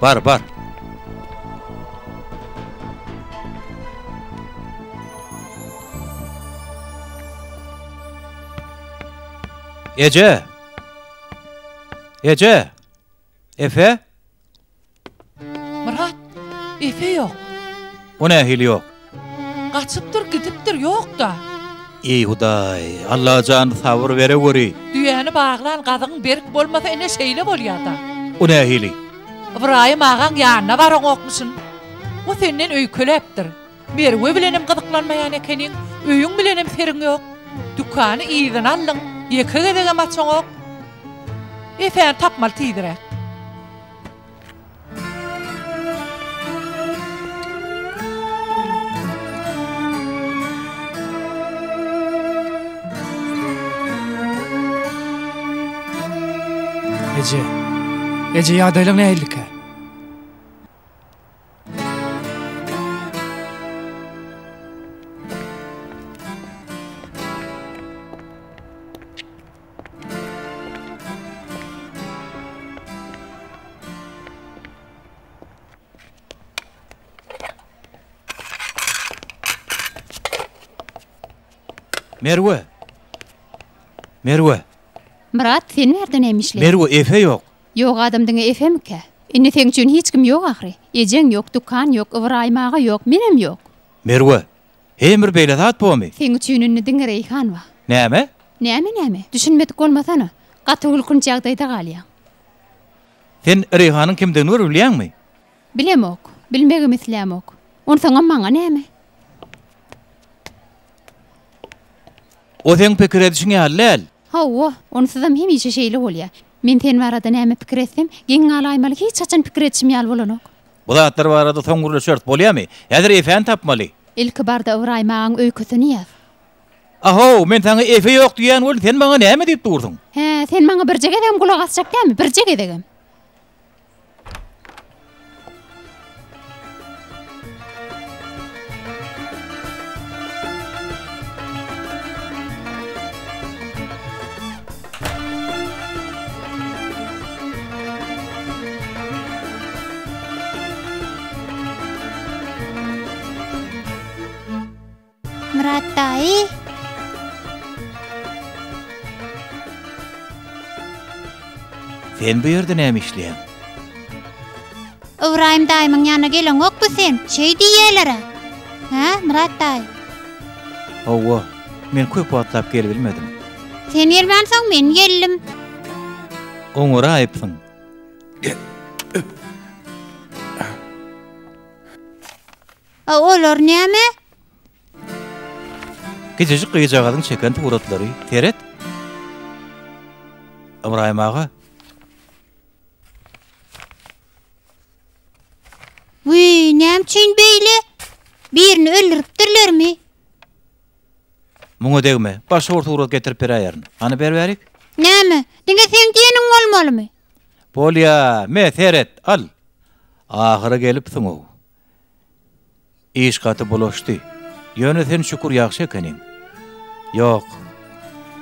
Bar, bar. Eje! Eje! Efe? Myrat, Efe ýok. O nähili ýok? Gaçypdyr, gidipdir, ýok-da. Eý, Hudaý, Allajan sabyr bereweri. Düýäni baglan gazygyň berk bolmasa ine şeýle bolýa-da. O nähili? Ybraýym agaň ýanyna baraňokmyşyn. O senden öýkeläpdir. Merwe bilenem gyzyklanmaýan ekeniň, öýüň bilenem seriň ýok. Dükany yzyna aldyň, ýeke gezegem açaňok. Efäni tapmaly tizräk. Eje, eje ýagdaýlaň nähilikä? Merwe! Merwe! Myrat, sen bärde näme işleýäň? Merwe, Efe ýok. Ýok adam diňe Efemikä? Indi seň üçin hiç kim ýok ahyry. Ejeň ýok, dükan ýok, Ybraýym aga ýok, menem ýok. Merwe, heý bir beýle zat bormy? Seň üçin indi diňe Reýhan bar. Näme? Näme näme? Düşünmedik bolmasana. Gaty gülkünç ýagdaýda galýaň. Sen Reýhanyň kimdigini bir bilýäňmi? Bilemok. Bilmegem islämok. Onsoňam maňa näme? O seň pikir edişiň ýaly däl. Hawa, onsuzam hemişe şeýle bolýar. Men sen barada näme pikir etsem, geň galaýmaly hiç haçan pikir edişim ýaly bolanok. Bu zatlar barada soň gürleşeris, bolýamy? Häzir Efäni tapmaly. Ilki barda Ybraýym agaň öýkesini ýaz. Ahow, men saňa Efe ýok diýýän welin, sen maňa näme diýip dursuň? Hä, sen maňa birje gezegem gulak asjak dälmi, birje gezegem? Myrat daýy. Sen bu ýerde näme işleýäň? Ybraýym daýymyň ýanyna geleňokmy sen? Şeý diýýäler-ä. Hä, Myrat daýy? Hawa, men köp wagtlap gelibilmedim. Sen gelmänsoň men geldim. Oňaraýypsyň. A olar näme? Kiçijik gyzjagazyň çeken suratlary. Seret. Ybraýym aga. Wiý, näme üçin beýle? Birini öldüripdirlermi? Muňa degme. Başga bir surat getirip beräýerin. Hany ber bärik. Näme, diňe seň diýeniň bolmalymy? Bolýa, me, seret, al. Ahyry gelipsiň-ow. Iş gaty bulaşdy. Ýöne sen şükür ýagşy ekeniň. Ýok.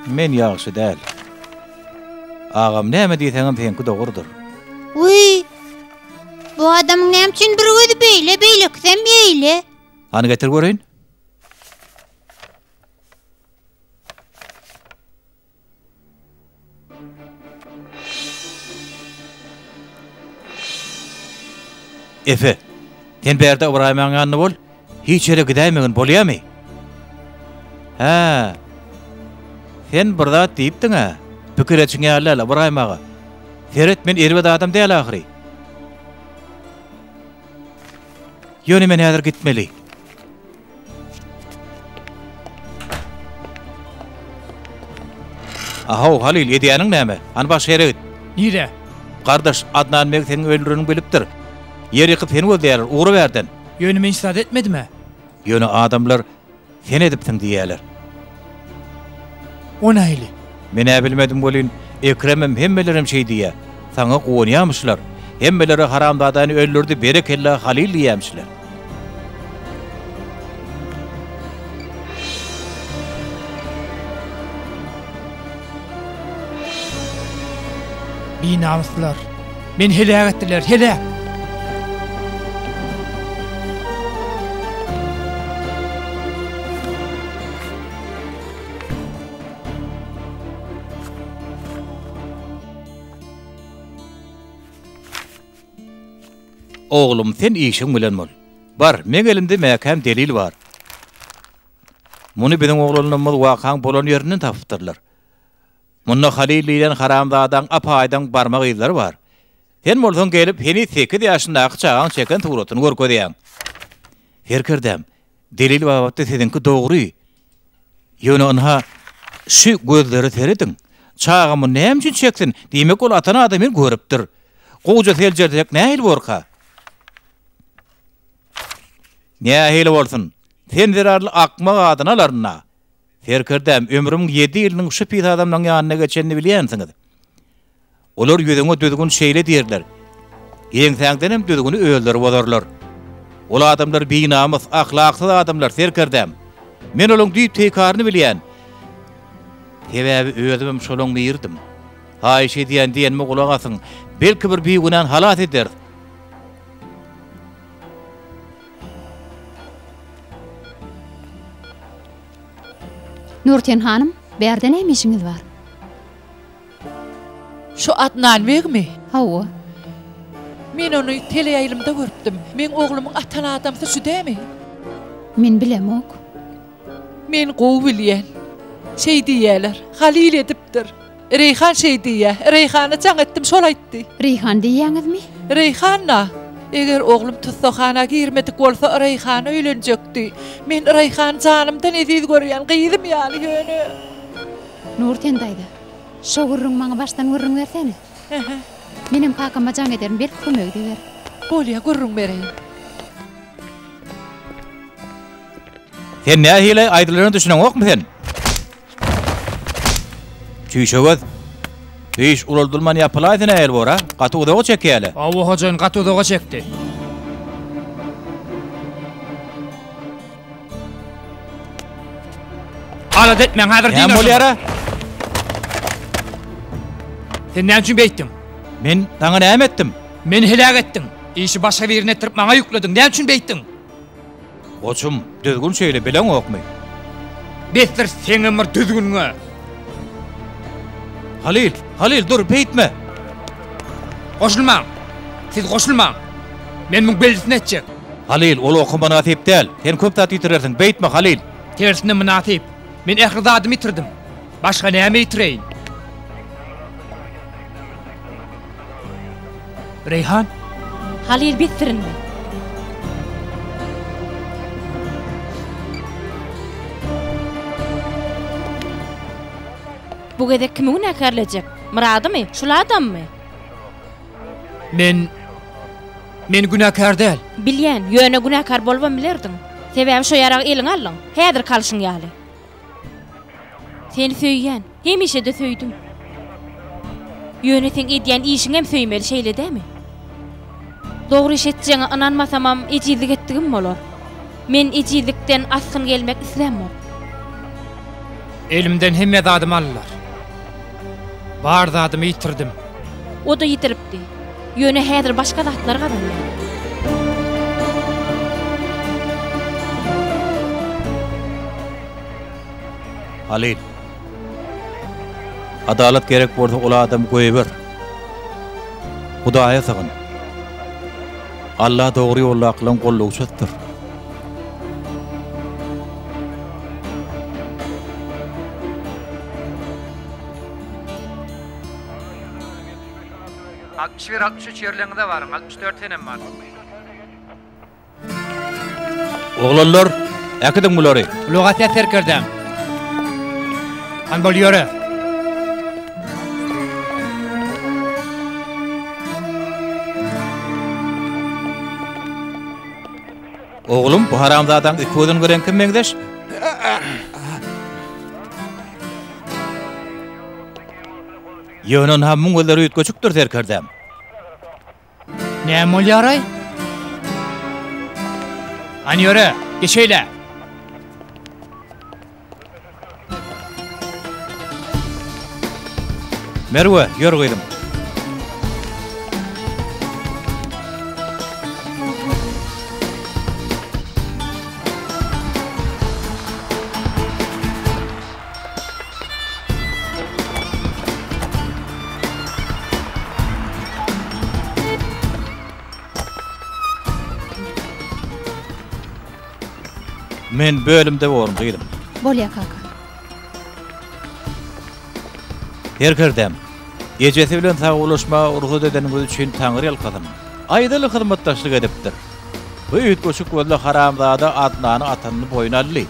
Men ýagşy däl. Agam näme diýseňem seňki dogrudyr. Wiý! Bu adamyň näme üçin bir gözi beýle, beýlekisem eýle? Hany getir göreýin. Efe, sen bärde Ybraýymyň ýanynda bol, hiç ýere gidäýmegin, bolýamy? Hä, sen bir zat diýipdiň-ä, pikir etşiň ýaly däl, Ybraýym aga. Seret, men erbet adam däl ahyry. Ýöne men häzir gitmeli. Ahow, Halyl, edýäniň näme? Hany başga ýere git. Nirä? Gardaş, Adnan beg seniň öldüreniňi bilipdir. Ýer ýykyp seni gözleýärler, ugra bärden. Ýöne men hiç zat etmedim-ä. Ýöne adamlar sen edipsiň diýýärler. O nähili? Men-ä bilmedim welin, Ekremem, hemmelerem şeý diýýä. Saňa guwanýamyşlar. Hemmelere haramzadany öldürdi, berekella Halyl diýýämişler. Binamyslar. Meni heläk etdiler, heläk! Oglum, sen işiň bilen bol. Bar, meň elimde mäkäm delil bar. Muny biziň oglanlarymyz wakaň bolan ýerinden tapypdyrlar. Munda Halyl diýlen haramzadaň ap-aýdyň barmak yzlary bar. Sen bolsaň gelip heniz sekiz ýaşyndaky çagaň çeken suratyny görkezýäň. Serkerdäm, delil babatda siziňki dogry. Ýöne ynha, şu gözlere serediň. Çaga muny näme üçin çeksin? Diýmek ol atan adamyny görüpdir. Gowuja seljersek nähili borka? Nähili bolsun? Sen zerarly akmak adyny alaryn-a. Serkerdäm, ömrümiň ýedi ýylynyň şu pis adamlaryň ýanynda geçenini bilýänsiňiz. Olar ýüzüňe düzgün şeýle diýerler. Ýeňsäňdenem düzgüni özleri bozarlar. Ol adamlar binamys, ahlaksyz adamlar, serkerdäm. Men olaň düýp-teýkaryny bilýän. Sebäbi özümem şolaň biridim. Haýyş edýän diýenime gulak asyň. Belki bir bigünäni halas ederis. Nurten hanym, bärde näme işiňiz bar? Şu Adnan begmi? Hawa. Men ony teleýaýlymda görüpdim. Meň oglumyň atan adamsy şu dämi? Men bilemok. Men gowy bilýän. Şeý diýýäler. Halyl edipdir. Reýhan şeý diýýä. Reýhana jaň etdim, şol aýtdy. Reýhan diýýäňizmi? Reýhan-da. Eger oglum tussaghana girmedik bolsa Reýhana öýlenjekdi. Men Reýhany janymdan eziz görýän gyzym ýaly ýöne. Nurten daýza, şo gürrüňi maňa başdan gürrüň bersene. Ähä. Menem kakama jaň ederin, belki kömegi deger. Bolýa, gürrüň bereýin. Sen nähili aýdylanyna düşüneňokmy sen? Çüýşegöz. Bu iş ulaldylman ýapylaýsa nähili bor-a? Gaty uzaga çekýä-le. Hawa, hojaýyn, gaty uzaga çekdi. Alada etmäň, häzir Näme bolýar-a? Sen näme üçin beýtdiň? Men saňa näme etdim? Meni heläk etdiň. Işi başga birine etdirip maňa ýüklediň. Näme üçin beýtdiň? Goçum, düzgün şeýle bileňokmy? Besdir seňem bir düzgüniňe. Halyl, Halyl dur, beýtme. Goşulmaň. Siz goşulmaň. Men muň bellisini etjek. Halyl, ol oka mynasyp däl. Sen köp zat ýitirersiň. Beýtme, Halyl. Tersine mynasyp. Men ähli zadymy ýitirdim. Başga näme ýitireýin? Reýhan? Halyl besdir indi. Bu gezek kimi günäkärlejek? Myradymy? Şul adammy? Men Men günäkär däl. Bilýän, ýöne günäkär bolubam bilerdiň. Sebäbi şo ýaragy eliňe aldyň. Häzirki alşyň ýaly. Seni söýýän. Hemişe-de söýdüm. Ýöne seň edýän işiňem söýmeli, şeýle dämi? Dogry iş etjegiňe ynanmasamam, ejizlik etdigim bolar. Men ejizlikden asgyn gelmek islämok. Elimden hemme zadymy aldylar. Bar zadymy ýitirdim. O-da ýitiripdi. Ýöne häzir başga zatlar gazanýar. Halyl. Adalat gerek bolsa ol adamy goýber. Hudaýa sygyn. Alla dogry ýoldakylaryň gollawçysydyr. 61 63 ýerleriňize baryň 64 senem bar. Oglanlar, äkidiň bulary. Gulak asýas serkerdäm. Han bol ýöre. Oglum, bu haramzadaň iki gözüniň reňki meňzeş. Ýöne ynha muň gözleri üýtgeşikdir serkerdäm. Näme bolýar-aý? Hany ýöre, geç eýle. Merwe, ýör gyzym. Men bölümde borun gyzym. Bolýa kaka. Serkerdäm, ejesi bilen sagbollaşmaga rugsat edeniňiz üçin Taňry ýalkasyn. Aýdaly hyzmatdaşlyk edipdir. Bu üýtgeşik gözli haramzada Adnany atanyny boýun aldy.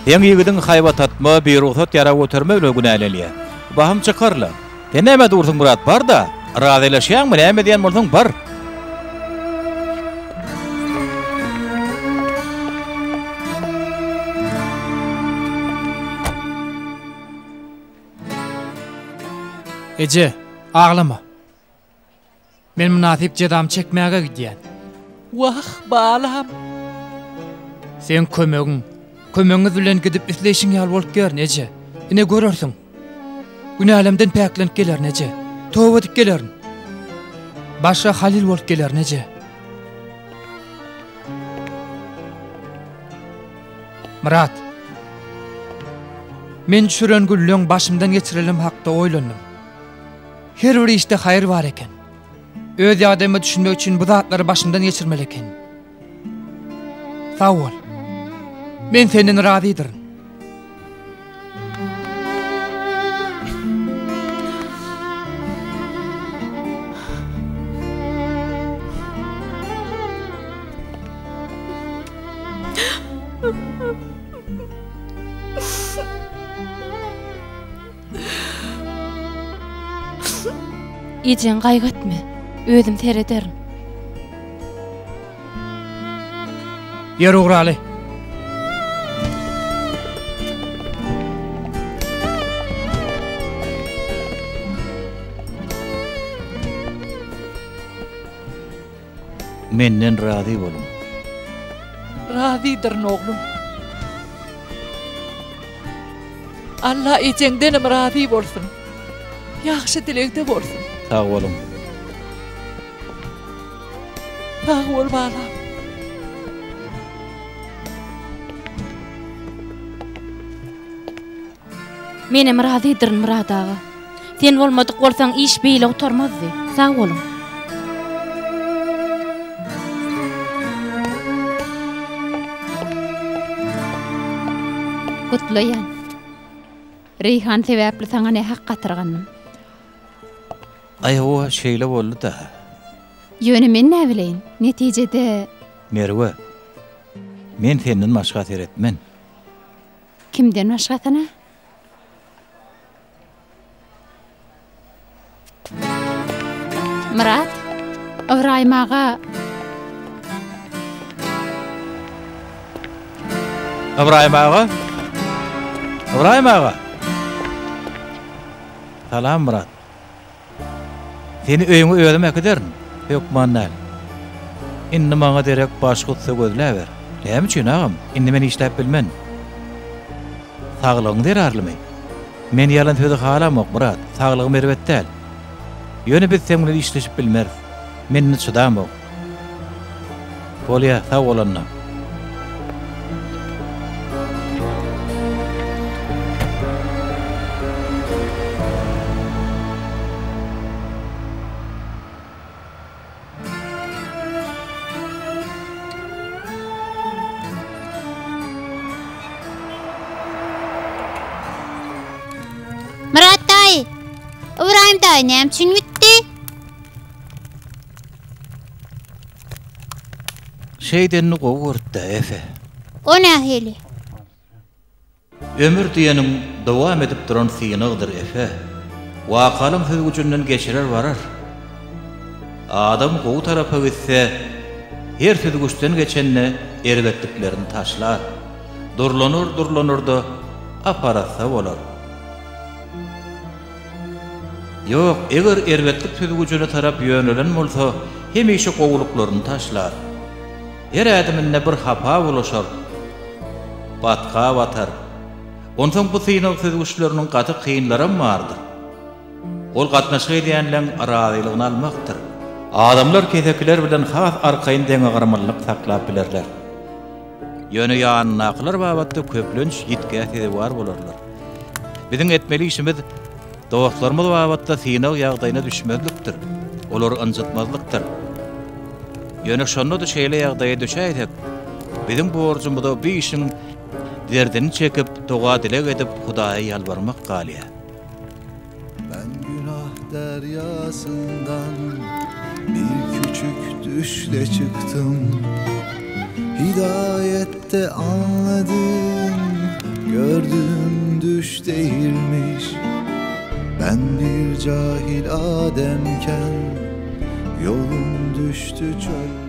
Seň ýigidiň haýbat atma, birugsat ýarag göterme bilen günälenýär. Bahym çykar-la. Sen nämä dursuň Myrat, bar-da! Razylaşýaňmy, näme edýän bolsaň bar! Eje, aglama. Men mynasyp jezamy çekmäge gidýän. Wah, balam! Seň kömegiň, kömegiňiz bilen gidip isleýşiň ýaly bolup gerin, eje. Ine görersiň. Günälemden päklenip gelerin, eje. Toba edip gelerin. Başga Halyl bolup gelerin, eje. Myrat. Men düşüren gülleň başymdan geçirenim hakda oýlandym. Her bir işde haýyr bar eken. Öz ýagdaýyma düşünmek üçin bu zatlary başymdan geçirmeli eken. Sag bol. Men senden razydyryn. Ejeňi gaýgy etme. Özüm serederin. Ýör ugraly. Menden razy boluň. Razydyryn oglum. Alla ejeňdenem razy bolsun. Ýagşy dilegde bolsun. Sag boluň. Sag bol balam. Menem razydyryn Myrat aga. Sen bolmadyk bolsaň iş beýle gutarmazdy. Sag boluň. Gutlaýan. Reýhan sebäpli saňa nähak gatyrgandym. Aý hawa şeýle boldy-da. Ýöne men näbileýin, netijede. Merwe, men senden başga seretmen. Kimden başgasyna? Myrat, Ybraýym aga. Ybraýym aga? Ybraýym aga! Salam, Myrat. Seni öýüňe özüm äkiderin. Hökman däl. Indi maňa derek başga ussa gözläber. Näme üçin, agam? Indi men işläp bilmen. Saglygyň zerarlymy? Men ýalan sözi halamok, Myrat. Saglygym erbet däl. Ýöne biz seň bilen işleşip bilmeris. Men indi çydamok. Bolýa, sag bol onda. Myrat daýy, Ybraýym daýy näme üçin gitdi? Şeýdenini gowy görüpdä, Efe. O nähili? Ömür diýeniň dowam edip duran synagdyr, Efe. Wakalyň süzgüjinden geçirer barar. Adam gowy tarapa gitse, her süzgüçden geçende erbetliklerini taşlar. Durlanar-durlanar-da ap-arassa bolar. Ýok, eger erbetlik süzgüjine tarap ýönelen bolsa, hemişe gowulyklaryny taşlar. Her ädiminde bir hapa bulaşar, batga batar. Onsoň bu synag süzgüçleriniň gaty kynlaram bardyr. Ol gatnaşyk edýänleň razylygyny almakdyr. Adamlar kesekiler bilen has arkaýyn deňagramlylyk saklap bilerler. Ýöne ýanyndakylar babatda köplenç ýitgä sezewar bolarlar. Biziň etmeli işimiz dostlarymyz babatda synag ýagdaýyna düşmezlikdir, olary ynjytmazlykdyr. Ýöne şonda-da şeýle ýagdaýa düşäýsek, biziň borjumyza bu işiň derdini çekip, doga-dileg edip Hudaýa ýalbarmak galýar. Ben günah deryasından bir küçük düşle çıktım Hidayette anladım gördüğüm düş değilmiş Ben bir cahil ademken yolum düştü çöl.